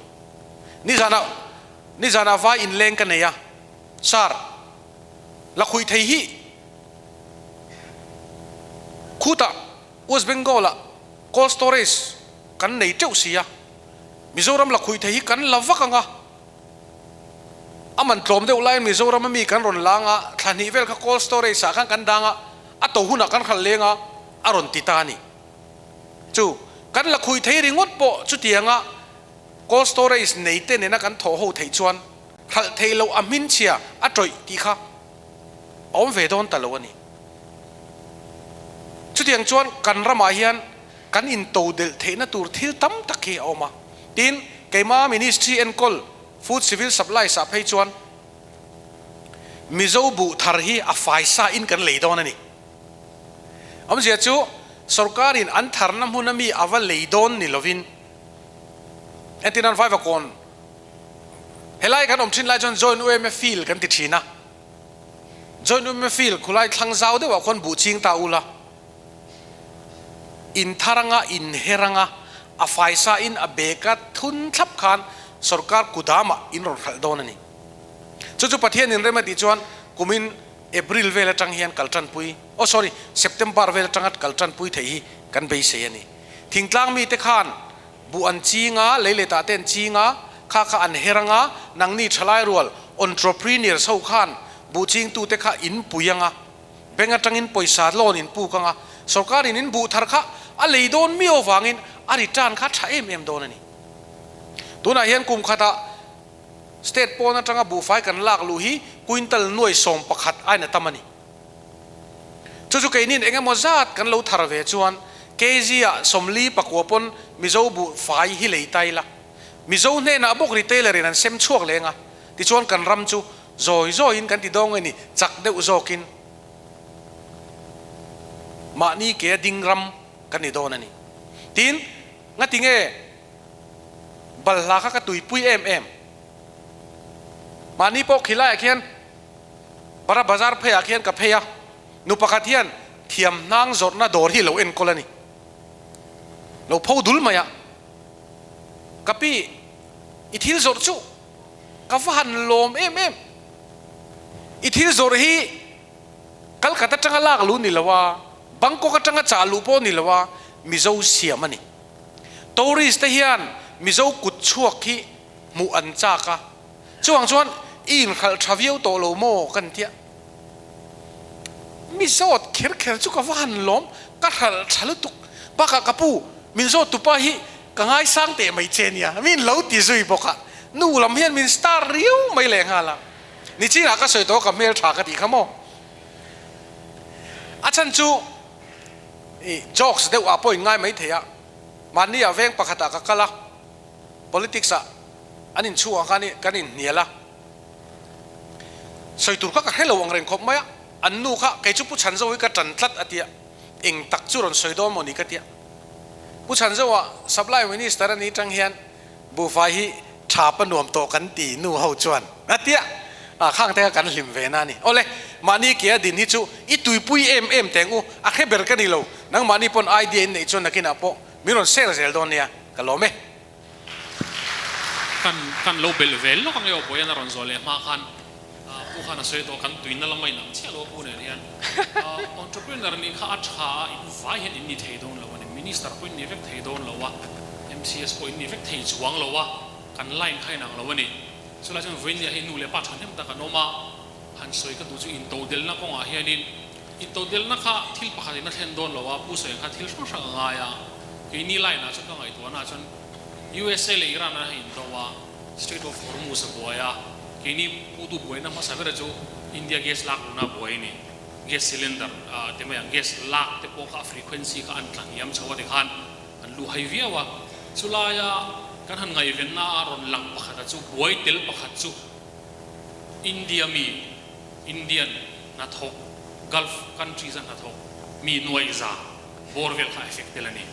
Nizanah nizanah vai inleng ka nei a, Sir, la khuih thei hi khutah West Bengal ah cold storage kan nei teuh si a, Mizoram la khuih thei hi kan la vak ang a, a man tlawm deuh laiin Mizoram a mi kan rawn lang a, thla hnih vel kha cold storage ah khan kan dang a, a to hunah kan hralh leng a, a rawn ti ta a ni. Chu kan la khuih thei ringawt pawh chutianga cold storage nei te nena kan thawh ho theih chuan hralh theih loh a hminchhia a tawih tih kha a awm ve dawn ta lo a ni. Chutiang chuan kan ramah hian kan intodelh theihna tur thil tam tak hi a awm a. Tin, keima Ministry enkawl Food Civil Supplies ah phei chuan Mizo buh thar hi a fai sa in kan lei dawn a ni. Awmzia chu sorkar in an tharna hmun a mi a va lei dawn ni lovin entirnan Vaivakawn helai kan awm thin lai chuan Joint UMA Field kan ti thin a. Joint UMA Field khulai thlang zau deuhah khuan buh ching ta ula. In thar anga, in her anga, A faisa in a bag a thun thlap khan sorkar kudamah in rawn hralh dawn a ni. Chu chu Pathian in rem a tih chuan kumin April vel atang hian kal tanpui, oh sorry, September vel atanga kal tanpui theih hi kan beisei a ni. Thingtlang mite khan buh an ching a, lei leh tah te an ching a, kha kha an her anga, nangni thalai rual entrepreneurs ho khan buh chingtute kha in pui anga, bank atangin pawisa loan in puk anga, sorkarin in buh thar kha a lei dawn miau avangin a return kha tha em em dawn a ni. Tunah hian kum khatah State pawn atanga buhfai kan lak luh hi quintal nuai 11 ain a tam a ni. Chu chu keinin eng emaw zat kan lo thar ve chuan kg ah 49 pawn Mizo buhfai hi lei ta ila. Mizo hnenah bawk retailer in an sem chhuak leng a, tichuan kan ram chu zawi zawiin kan ti dawng a ni, chak deuh zawkin mahni ke a ding ram kan ni dawn a ni. Tin, ngati nge Balhla kha ka tuipui em em. Mahni pawh khilaiah khian Bara Bazar pheiah khian ka phei a, nu pakhat hian thiam hnang zawrhna dawr hi lo enkawl a ni. Lo pho dul mai a, Ka pi, i thil zawrh chu ka va han lawm em em. I thil zawrh hi Kalkhat atanga lak luh ni lo a, Bangkok atanga chah luh pawh ni lo a, Mizo siam a ni. Tourist te hian Mizo kut chhuak hi hmuh an chak a, chuvang chuan i inhralh tha viau tawh lo maw kan tia. Mi zawt kher kher chu ka va han lawm, ka hralh tha lutuk. Bakah ka pu, min zawt tupa hi ka ngaisang teh mai che nia, min lo ti zui bawk a, nu lam hian min star riau mai lehnghal a. Nichinah ka sawi tawh ka hmel tha ka tih kha maw? A chhan chu I jokes deuh ah pawh in ngai mai thei a, mahni ah veng pakhat ah ka kal a, politics ah an in chhungah khan kan in hnial a, sawi tur kha ka hre lo ang reng khawp mai a, an nu kha kei chu Pu Chhanzo hi ka tan tlat a tia, eng tak chu rawn sawi dawn maw ni ka tia. Pu Chhanzo ah supply minister a ni tang hian buhfai hi tha pa nuam tawh kan ti nu ho chuan a tia, a khang te kha kan hlim ve na a ni. Awle, mahni ke a din hi chu i tuipui em em teng u, a hre ber ka ni lo, nangmahni pawn idea in neih chuan nakinah pawh min rawn share zel dawn nia, ka lawm e. Kan kan lo belh ve lawk ang e aw Bawian a rawn zawh leh hma khan Pu khan a sawi tawh kan tuina lama inang chiah lo a pu nen hian entrepreneur nih kha a tha a in vai hian in ni thei dawn lo a ni, minister pawh in ni vek thei dawn lo a, MCS pawh in ni vek thei chuang lo a, kan line kha inang lo a ni. Chulai chuan vawiin hei nu leh pa thahnem tak an awm a, han sawi ka duh chu intodelna kawngah hianin intodelna kha thil pakhat in a thlen dawn lo a, Pu Sawiang kha thil hrang hrang a ngai a, keini line ah chuan ka ngaihtuahna ah chuan USA leh Iran an han indo a, Strait of Hormuz a buai a, keini putu buaina hmasa ber chu India gas lak luhna a buai a ni. Gas cylinder te mai ang, gas lak te pawh kha a frequency kha an tla hniam chho a tikhan an luh hai viau a. Chulaia kan han ngaihvenna a rawn lang pakhat a chu buai tel pakhat chu India mi, Indian hnathawk, Gulf countries a hnathawk mi nuaih za bawr vel kha effect tel a ni.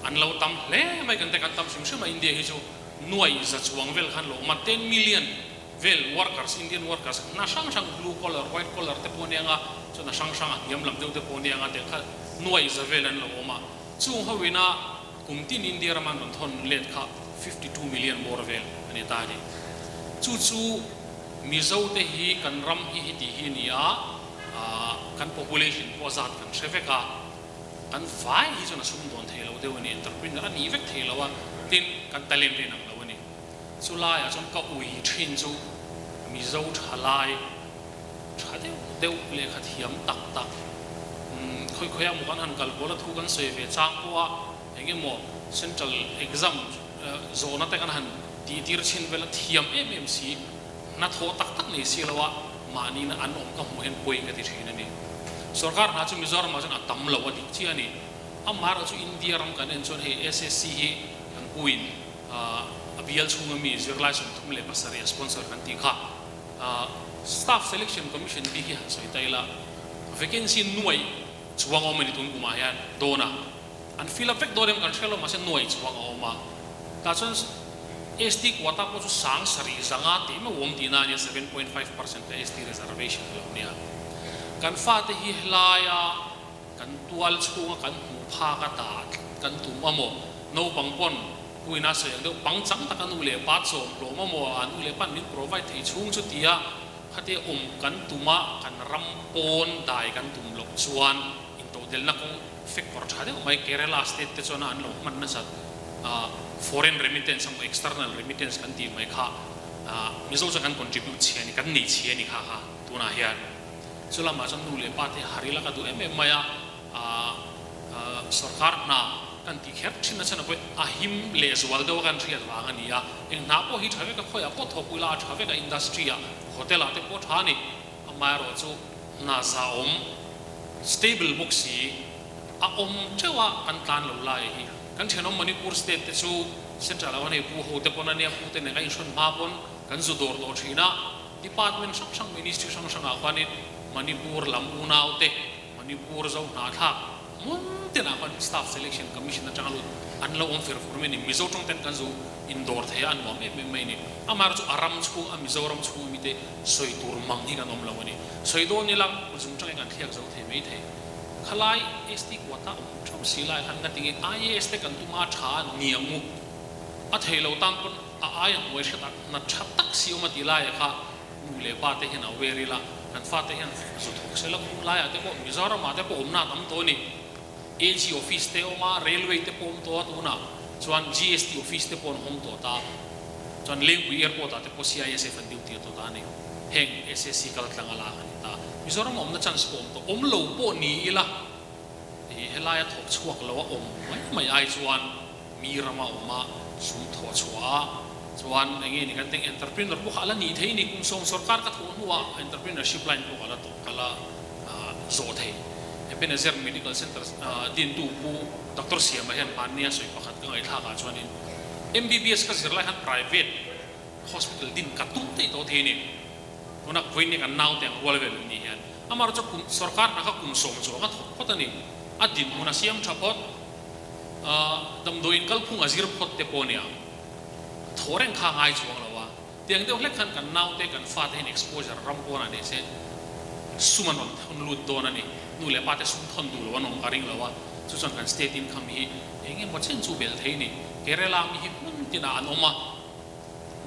An lo tam hle mai kan te kan tam hrim hrim a India hi chu nuaih za chuang vel khan lo awm a, ten million vel workers, Indian workers hna hrang hrang blue collar, white collar te pawh ania nga, chuan a hrang hrang a hniam lam deuh te pawh ania nga te kha nuaih za vel an lo awm a. Chung ho ina kum tin India rama an rawn thawn let kha 52 million bawr vel a ni ta a ni. Chu chu Mizo te hi kan ram hi heti hi a ni a, kan population pawh a zat kan hre vek a, kan vai hi chuan a sum dawn thei lo deuh a ni, entrepreneur a nih vek thei lo a, tin kan talent a inang lo a ni. Chu laiah chuan ka ui thin chu Mizo thalai tha deuh deuh lehkha thiam tak tak khawi khawiah maw kan han kal kual a thu kan sawi ve chang pawh a eng emaw central exam zawhna te kan han tih tir chhin vel a thiam em em si hnathawh tak tak nei si lo a mahni na an awm ka hmuh hian pawi ka ti thin a ni. Sorkar hna chu Mizoram ah chuan a tam lo a dik chiah a ni. Amaherawhchu chu India ram kan en chuan hei SSC hi kan puin a bial chhunga mi zirlai 37 a sponsor kan tih kha Staff Selection Commission bik hi han sawi ta ila vacancy nuaih chuang a awm a ni tun kumah hian dawn a an fill up vek dawn em kan hre lo mahse nuaih chuang a awm a tah chuan ST quota pawh chu sang sarih zanga tih meuh awm tihna a nia 7.5% kha ST reservation a lo nia kan fate hi helaia kan tual chhunga kan hmuh phak a dah kan tum a maw? Naupang pawn puina sawi ang deuh pangchang taka nu leh pa chawm hlawm a maw, a nu leh pa'n min provide thei chhung chu tia khatia awm kan tum a, kan ram pawn dai kan tum loh chuan intodelhna kawng fek kawr tha deuh mai Kerala state te chuan a an lo hman nasat foreign remittance emaw external remittance kan tih mai kha Mizo chuan kan contribute chhe a ni, kan nei chhe a ni kha kha tunah hian. Chu lamah chuan nu leh pa te har ila ka duh em em mai a, sorkar hna kan tih kher thin na chhan pawh a him leh zual deuh a kan hriat vang a ni a, eng hna pawh hi tha vek a, khawiah pawh thawk ila a tha vek a, industry ah, hotel ah te pawh tha a ni, amaherawhchu hna za awm, stable bawk si, a awm teuh a kan tlan lo lai hi. Kan thenawm Manipur state te chu central ah hei pu ho te pawn a nia, pu te nen a inhrawn hma pawn kan zu dawr tawh thin a, Department hrang hrang ministry hrang hrang ah khuanin Manipur lam unau te, Manipur zo hnahthlak hmun ten ah khuan Staff Selection Commission atanga lut an lo awm fer fur mai a ni. Mizo tawng ten kan zu indawr thei a, a nuam em em mai a ni. Amaherawhchu a ram chhung a Mizoram chhung ami te sawi tur mang hi kan awm lo a ni. Sawi dawn ila kut zung tangin kan thliak zo thei mai thei. Khalai ST quota awm theuh si lai khan ka ti nge IAS te kan tum a tha niang u. A thei lo tan pawn a aia hnuai hret a na tha tak si awm a ti laia kha nu leh pa te hian a aware ila kan fate hian zu thawk sela khum laiah te pawh Mizoramah te pawh awmna a tam tawh a ni. AG office te awm a, railway te pawh awm tawh a tunah chuan GST office te pawh an hawng tawh ta. Chuan Lengpui airport ah te pawh CISF an duty tawh ta a ni. Heng SSC kal tlang a lak a ni ta. Mizoram awmna chance pawh awm tawh. Awm lo pawh ni ila i helaia thawk chhuak lo a awm mai mai ai chuan mi rama awm a sum thawh chhuah a chuan eng nge ni kan teng entrepreneur pawh kha a la nih thei ni. Kum sawm sorkar ka thawh hnuah entrepreneurship line pawh ka la tawh ka la zawh thei. Ebenezer Medical Centre dintu Pu Doctor Siama hian hmannia sawi pakhat ka ngaihthlak ah chuanin MBBS ka zir lai khan private hospital din ka tum daih tawh thei a ni. Tuna vawiin kan naute ang rual vel an nih hian amaherawhchu kum sorkar hna kha kum sawm chuang a thawk phawt a ni. A dinhmun a siam tha phawt, damdawiin kalphung a zir phawt te pawh a nia. Thaw reng kha a ngai chuang lo a. Tiang deuh hlek khan kan naute kan fate hian exposure ram pawnah nei se sum an rawn thawn lut dawn a ni. Nu leh pate sum thawn duh lo an awm ka ring lo a, chu chuan kan state income hi eng emaw chen chu belh thei a ni. Kerala mi hi hmun tinah an awm a,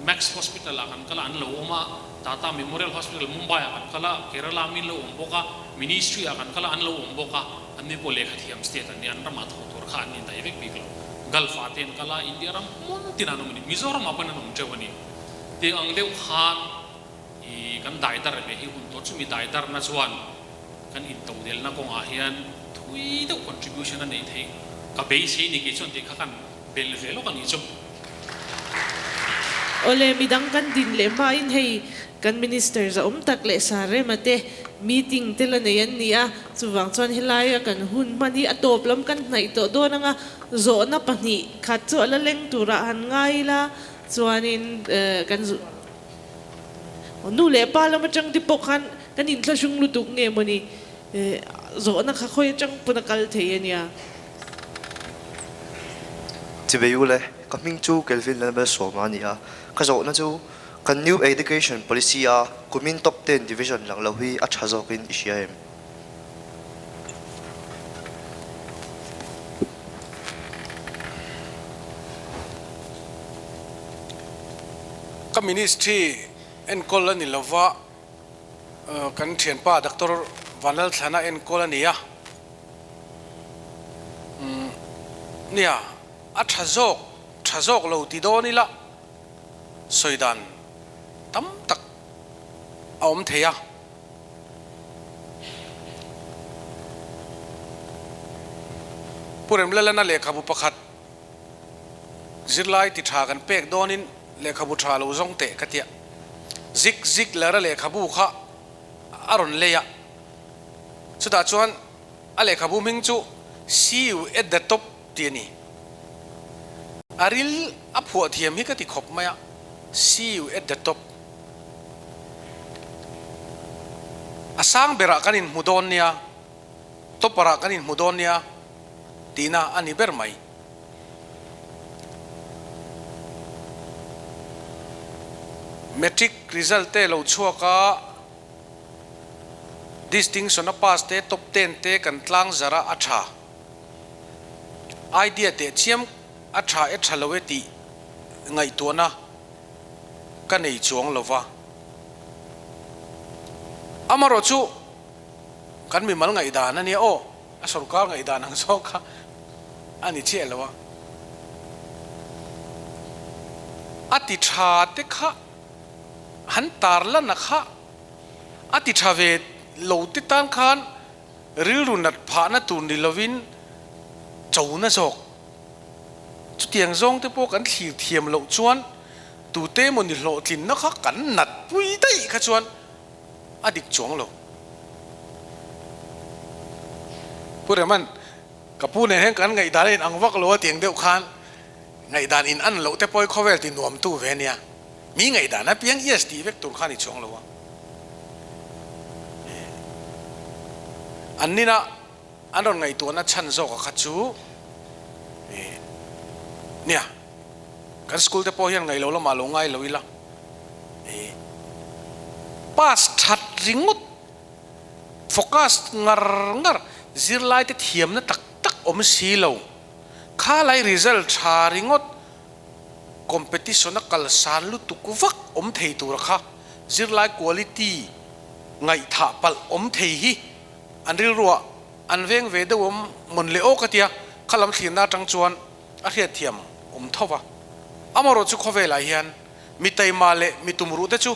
Max Hospital ah kan kal a an lo awm a, Tata Memorial Hospital Mumbai ah kan kal a, Kerala mi an lo awm bawk a, Ministry ah kan kal a an lo awm bawk a, an ni pawh lehkha thiam state an ni, an ramah thaw tur kha an ni daih vek bik lo. Gulf ah te an kal a, India ram hmun tinah an awm a ni, Mizoram ah pawhin an awm teuh a ni. Tih ang deuh khan i kan daidar ve hi hun tawh, chumi daidarna chuan kan intodelhna kawngah hian thui deuh contribution a neih theih ka beisei ni kei chuan tih kha kan belh ve lawk a nih chu. Awle, midang kan din leh hmain hei kan Minister zahawm tak leh Sarema te meeting te la nei an ni a, chuvang chuan helaia kan hun hman hi a tawp lam kan hnaih tawh dawn anga zawhna pahnih khat chu a la leng turah han ngai ila chuanin kan nu leh pa lam atang te pawh khan kan inthlahrung lutuk nge mawni zawhna kha khawi atang pawn a kal thei a nia. Chibei u le, ka hming chu Kelvin Lalmalsawma a ni a, ka zawhna chu kan New Education Policy a kumin top ten division lang lo hi a tha zawkin i hria em? Ka ministry enkawl a ni lova, kan thianpa Doctor Vanlalthlana enkawl a ni a. Umm nia, a tha zawk, tha zawk lo ti dawn ila sawi dan tam tak a awm thei a. Pu Remlalana lehkhabu pakhat zirlai ti tha kan pek dawnin lehkhabu tha lo zawng teh ka tia. Zik zik lara lehkhabu kha a rawn lei a. Chutah chuan a lehkhabu hming chu See you at the top tih a ni. A ril a phuah thiam hi ka ti khawp mai a, See you at the top. A sang berah kan inhmu dawn nia, topper-ah kan inhmu dawn nia tihna a ni ber mai. Matric result te lo chhuak a. Distinction a pass te top ten te kan tlang zar a a tha. Idea teh chiam A tha e tha lo e tih ngaihtuahna ka nei chuang lo va. Amarawh chu kan mimal ngaihdan a nia aw, a sorkar ngaihdan ang zawk kha a ni chiah lo a. A ti tha te kha han tarlan a kha a ti tha ve lo te tan khan rilru nat phahna tur ni lovin chona zawk. Chutiang zawng te pawh kan thlir thiam loh chuan tute emaw ni hlawhtlinna kha kan nat pui daih kha chuan a dik chuang lo. Pu Reman, ka pu nen hian kan ngaihdan a inang vak lo a tiang deuh khan ngaihdan in an loh te pawh hi khawvel ti nuamtu ve ania. Mi ngaihdan apiang yes tih vek tur khan i chuang lo a. An nina an rawn ngaihtuahna chhan zawk a kha chu nia kan school te pawh hian ngaih lo lamah lo ngai lo ila pass that ringawt focus ngar ngar zirlai te thiamna tak tak awm si lo kha lai result tha ringawt competition a kalsan lutuk vak awm thei tur a kha zirlai quality ngaihthah palh awm thei hi an rilruah an veng ve deuh awm mawn leh aw ka tia, kha lam thlirna atang chuan a hriatthiam awm tho va. Amarawh chu khawvelah hian mi taima leh mi tumruh te chu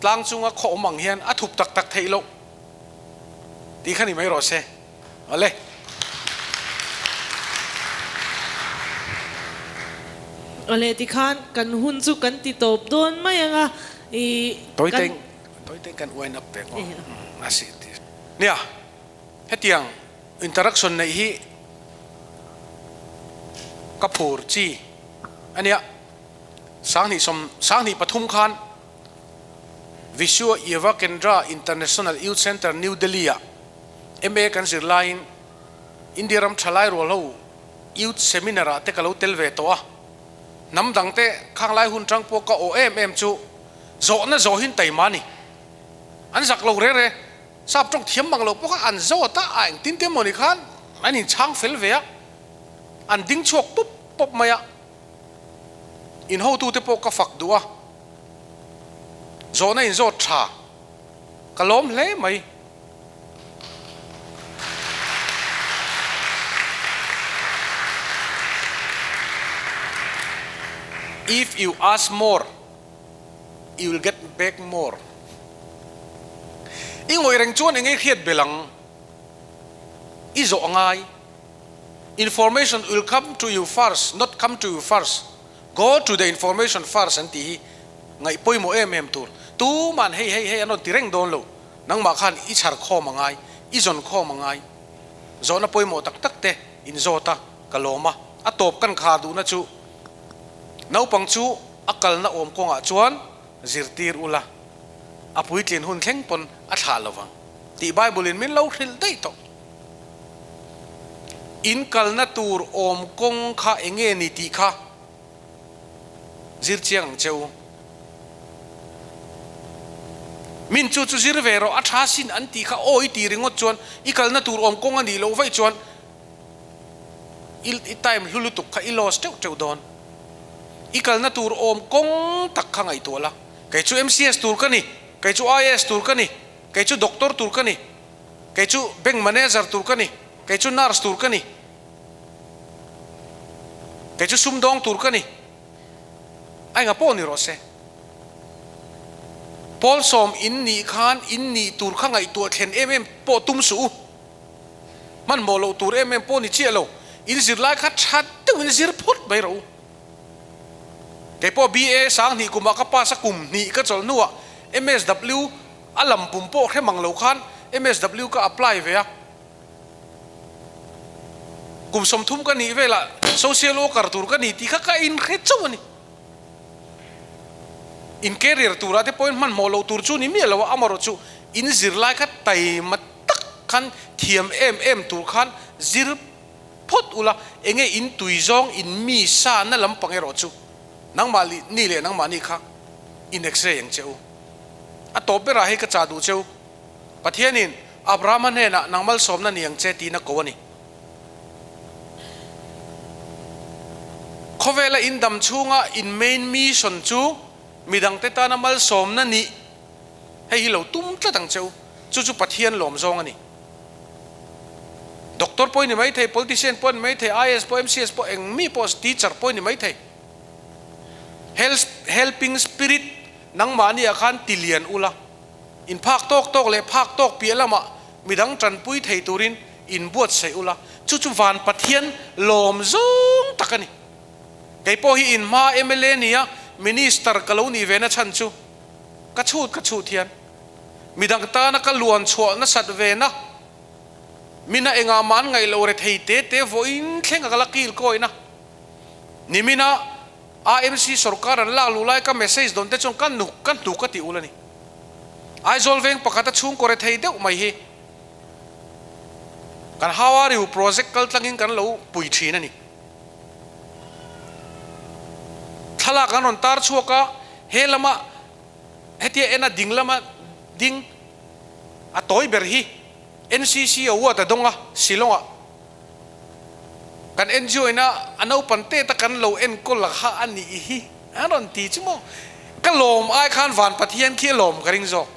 tlang chunga khaw awm ang hian a thup tak tak theih loh tih kha ni mai rawh se. Awle. Awle tikhan kan hun chu kan ti tawp dawn mai ang a, i kan. Tawite kan wind up ve ngawt a si ti. Nia, hetiang interaction neih hi ka phur chi a nia. 2023 khan Vishwa Yuva Kendra International Youth Centre New Delhi ah MA kan zir laiin India ram thalai rual ho Youth Seminar ah te ka lo tel ve tawh a. Hnam dang te khang lai hun tang pawh ka awh em em chu Zawhna zawhin taima a ni. An zak lo reng reng. Sap tawng thiam bang lo pawh kha an zawt a, a engtin te mawni khan an inchhang fel ve a, an ding chhuak pawp pawp mai a. In hotute pawh ka fak duh a, zawhna inzawt tha ka lawm hle mai. If you ask more. You will get back more. I ngawih reng chuan eng nge hriat belh ang? I zawh a ngai. Information will come to you first, not come to you first. Go to the information first an tih hi ngaih pawimawh em em tur. Tuman hei hei hei an rawn ti reng dawn lo. Nangmah khan i chhar khawm a ngai, i zawn khawm a ngai. Zawhna pawimawh tak tak te in zawt a, ka lawm a. A tawp kan khar duhna chu naupang chu A kalna awm kawngah chuan zirtir ula, a puitlin hun thleng pawn a thlah lo vang tih Bible-in min lo hrilh daih tawh. In kalna tur awm kawng kha eng nge ni tih kha zir chiang ang che u. Min chu chu zir ve rawh, a tha sin an tih kha aw i ti ringawt chuan i kalna tur awm kawng a nih loh vaih chuan I time hlu lutuk kha i loss teuh teuh dawn. I kalna tur awm kawng tak kha ngaihtuah la. Kei chu MCS tur ka ni, kei chu IAS tur ka ni, kei chu doctor tur ka ni, kei chu bank manager tur ka ni, kei chu nurse tur ka ni, kei chu sumdawng tur ka ni. A enga pawh ni rawh se. Pawl sawm in nih khan in nih tur kha ngaihtuah thlen em em pawh tum suh u. Hmanhmawh loh tur em em pawh ni chiah lo, in zirlai kha tha deuhin zir phawt mai rawh u. Kei pawh BA 2000 kumah ka pass a, kum hnih ka chawlh hnuah MSW a lam pum pawh hre mang lo khan MSW ka apply ve a. Kum 30 ka nih velah social worker tur ka ni tih kha ka inhre chauh a ni. In career turah te pawhin hmanhmawh loh tur chu ni miah lo a, amaherawhchu in zirlai kha taima tak khan thiam em em tur khan zir phawt ula, enge in tui zawng in mi sa na lampang erawh chu nangmah ni leh nangmah ni kha in x-ray ang che u. A tawp berah hei ka chah duh cheu, Pathianin Abrahama hnenah nang malsawmna ni ang che tiin a ko a ni. Khawvela in dam chhunga in main mission chu midangte tana malsawmna nih hei hi lo tum tlat ang che u. Chu chu Pathian lawm zawng a ni. Doctor pawh i ni maithei, politician pawh a ni maithei, IAS pawh, MCS pawh, eng mi pawh, teacher pawh i ni maithei. Helping spirit nangmahni ah khan ti lian ula, in phak tawk tawk leh phak tawk piah lamah midang tanpui thei turin in buatsaih ula, chu chu van Pathian lawm zawng tak a ni. Kei pawh hi in hma mla nia Minister ka lo nih ve na chhan chu ka chhut ka chhut hian midang tana ka luan chhuah nasat ve na mina engah mah an ngaih loh rethei te te vawiin thleng a ka la kil kawina nimina AMC sorkar an lak luh lai ka message dawn te chuan ka nuk ka hnuk a tih ul a ni. Aizawl veng pakhat a chhungkaw rethei deuh mai hi kan How are you project kal tlangin kan lo pui thin a ni. Thlalak an rawn tar chhuak a, he lama hetia en a ding lama ding a tawi ber hi NCC award a dawng a Shillong ah. Kan NGO ina a naupan te ta kan lo enkawl la kha a nih hi an rawn ti chu maw? Ka lawm ai khan van Pathian khi a lawm ka ring zawk.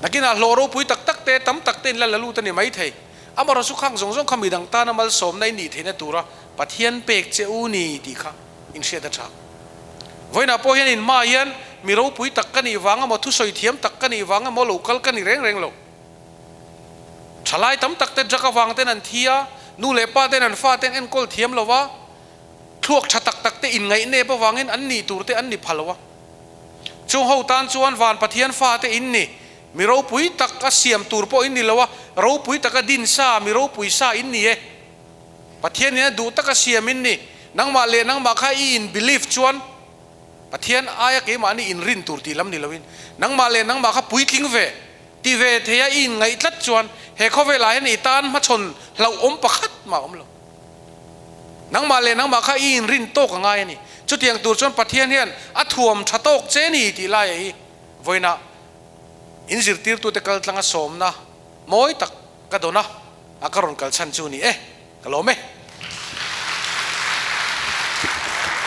Nakinah hlawh ropui tak tak te tam tak te in la la lut a ni maithei. Amaherawh chu khang zawng zawng kha midang tana malsawmna i nih theihna tura Pathian pek che u ni tih kha in hriat a tha. Vawiinah pawh hian in hmaah hian mi ropui tak ka nih vang emaw thusawi thiam tak ka nih vang emaw lo kal ka ni reng reng lo. Thalai tam tak te drug avang ten an thi a, nu leh pa ten an fa ten enkawl thiam lo va, thluak tha tak tak te inngaih nep avangin an nih tur te an ni pha lo a. Chung ho tan chuan van Pathian fa te in ni, mi ropui tak a siam tur pawh in ni lo a, ropui taka din sa, mi ropui sa in ni e. Pathian in a duh taka siam in ni, nangmah leh nangmah kha i in believe chuan Pathian aia keimahni inrin tur tih lam ni loin nangmah leh nangmah kha puitling ve. Ti ve thei a i inngaih tlat chuan he khawvelah hian i tan hmachhawn hlauhawm pakhat mah a awm lo. Nangmah leh nangmah kha i inrin tawk a ngai a ni. Chutiang tur chuan Pathian hian a thuam tha tawk che ni tih laia hi vawiinah in zirtirtute kal tlanga sawmna mawi tak ka dawn a, a ka rawn kal chhan chu ni e, ka lawm e.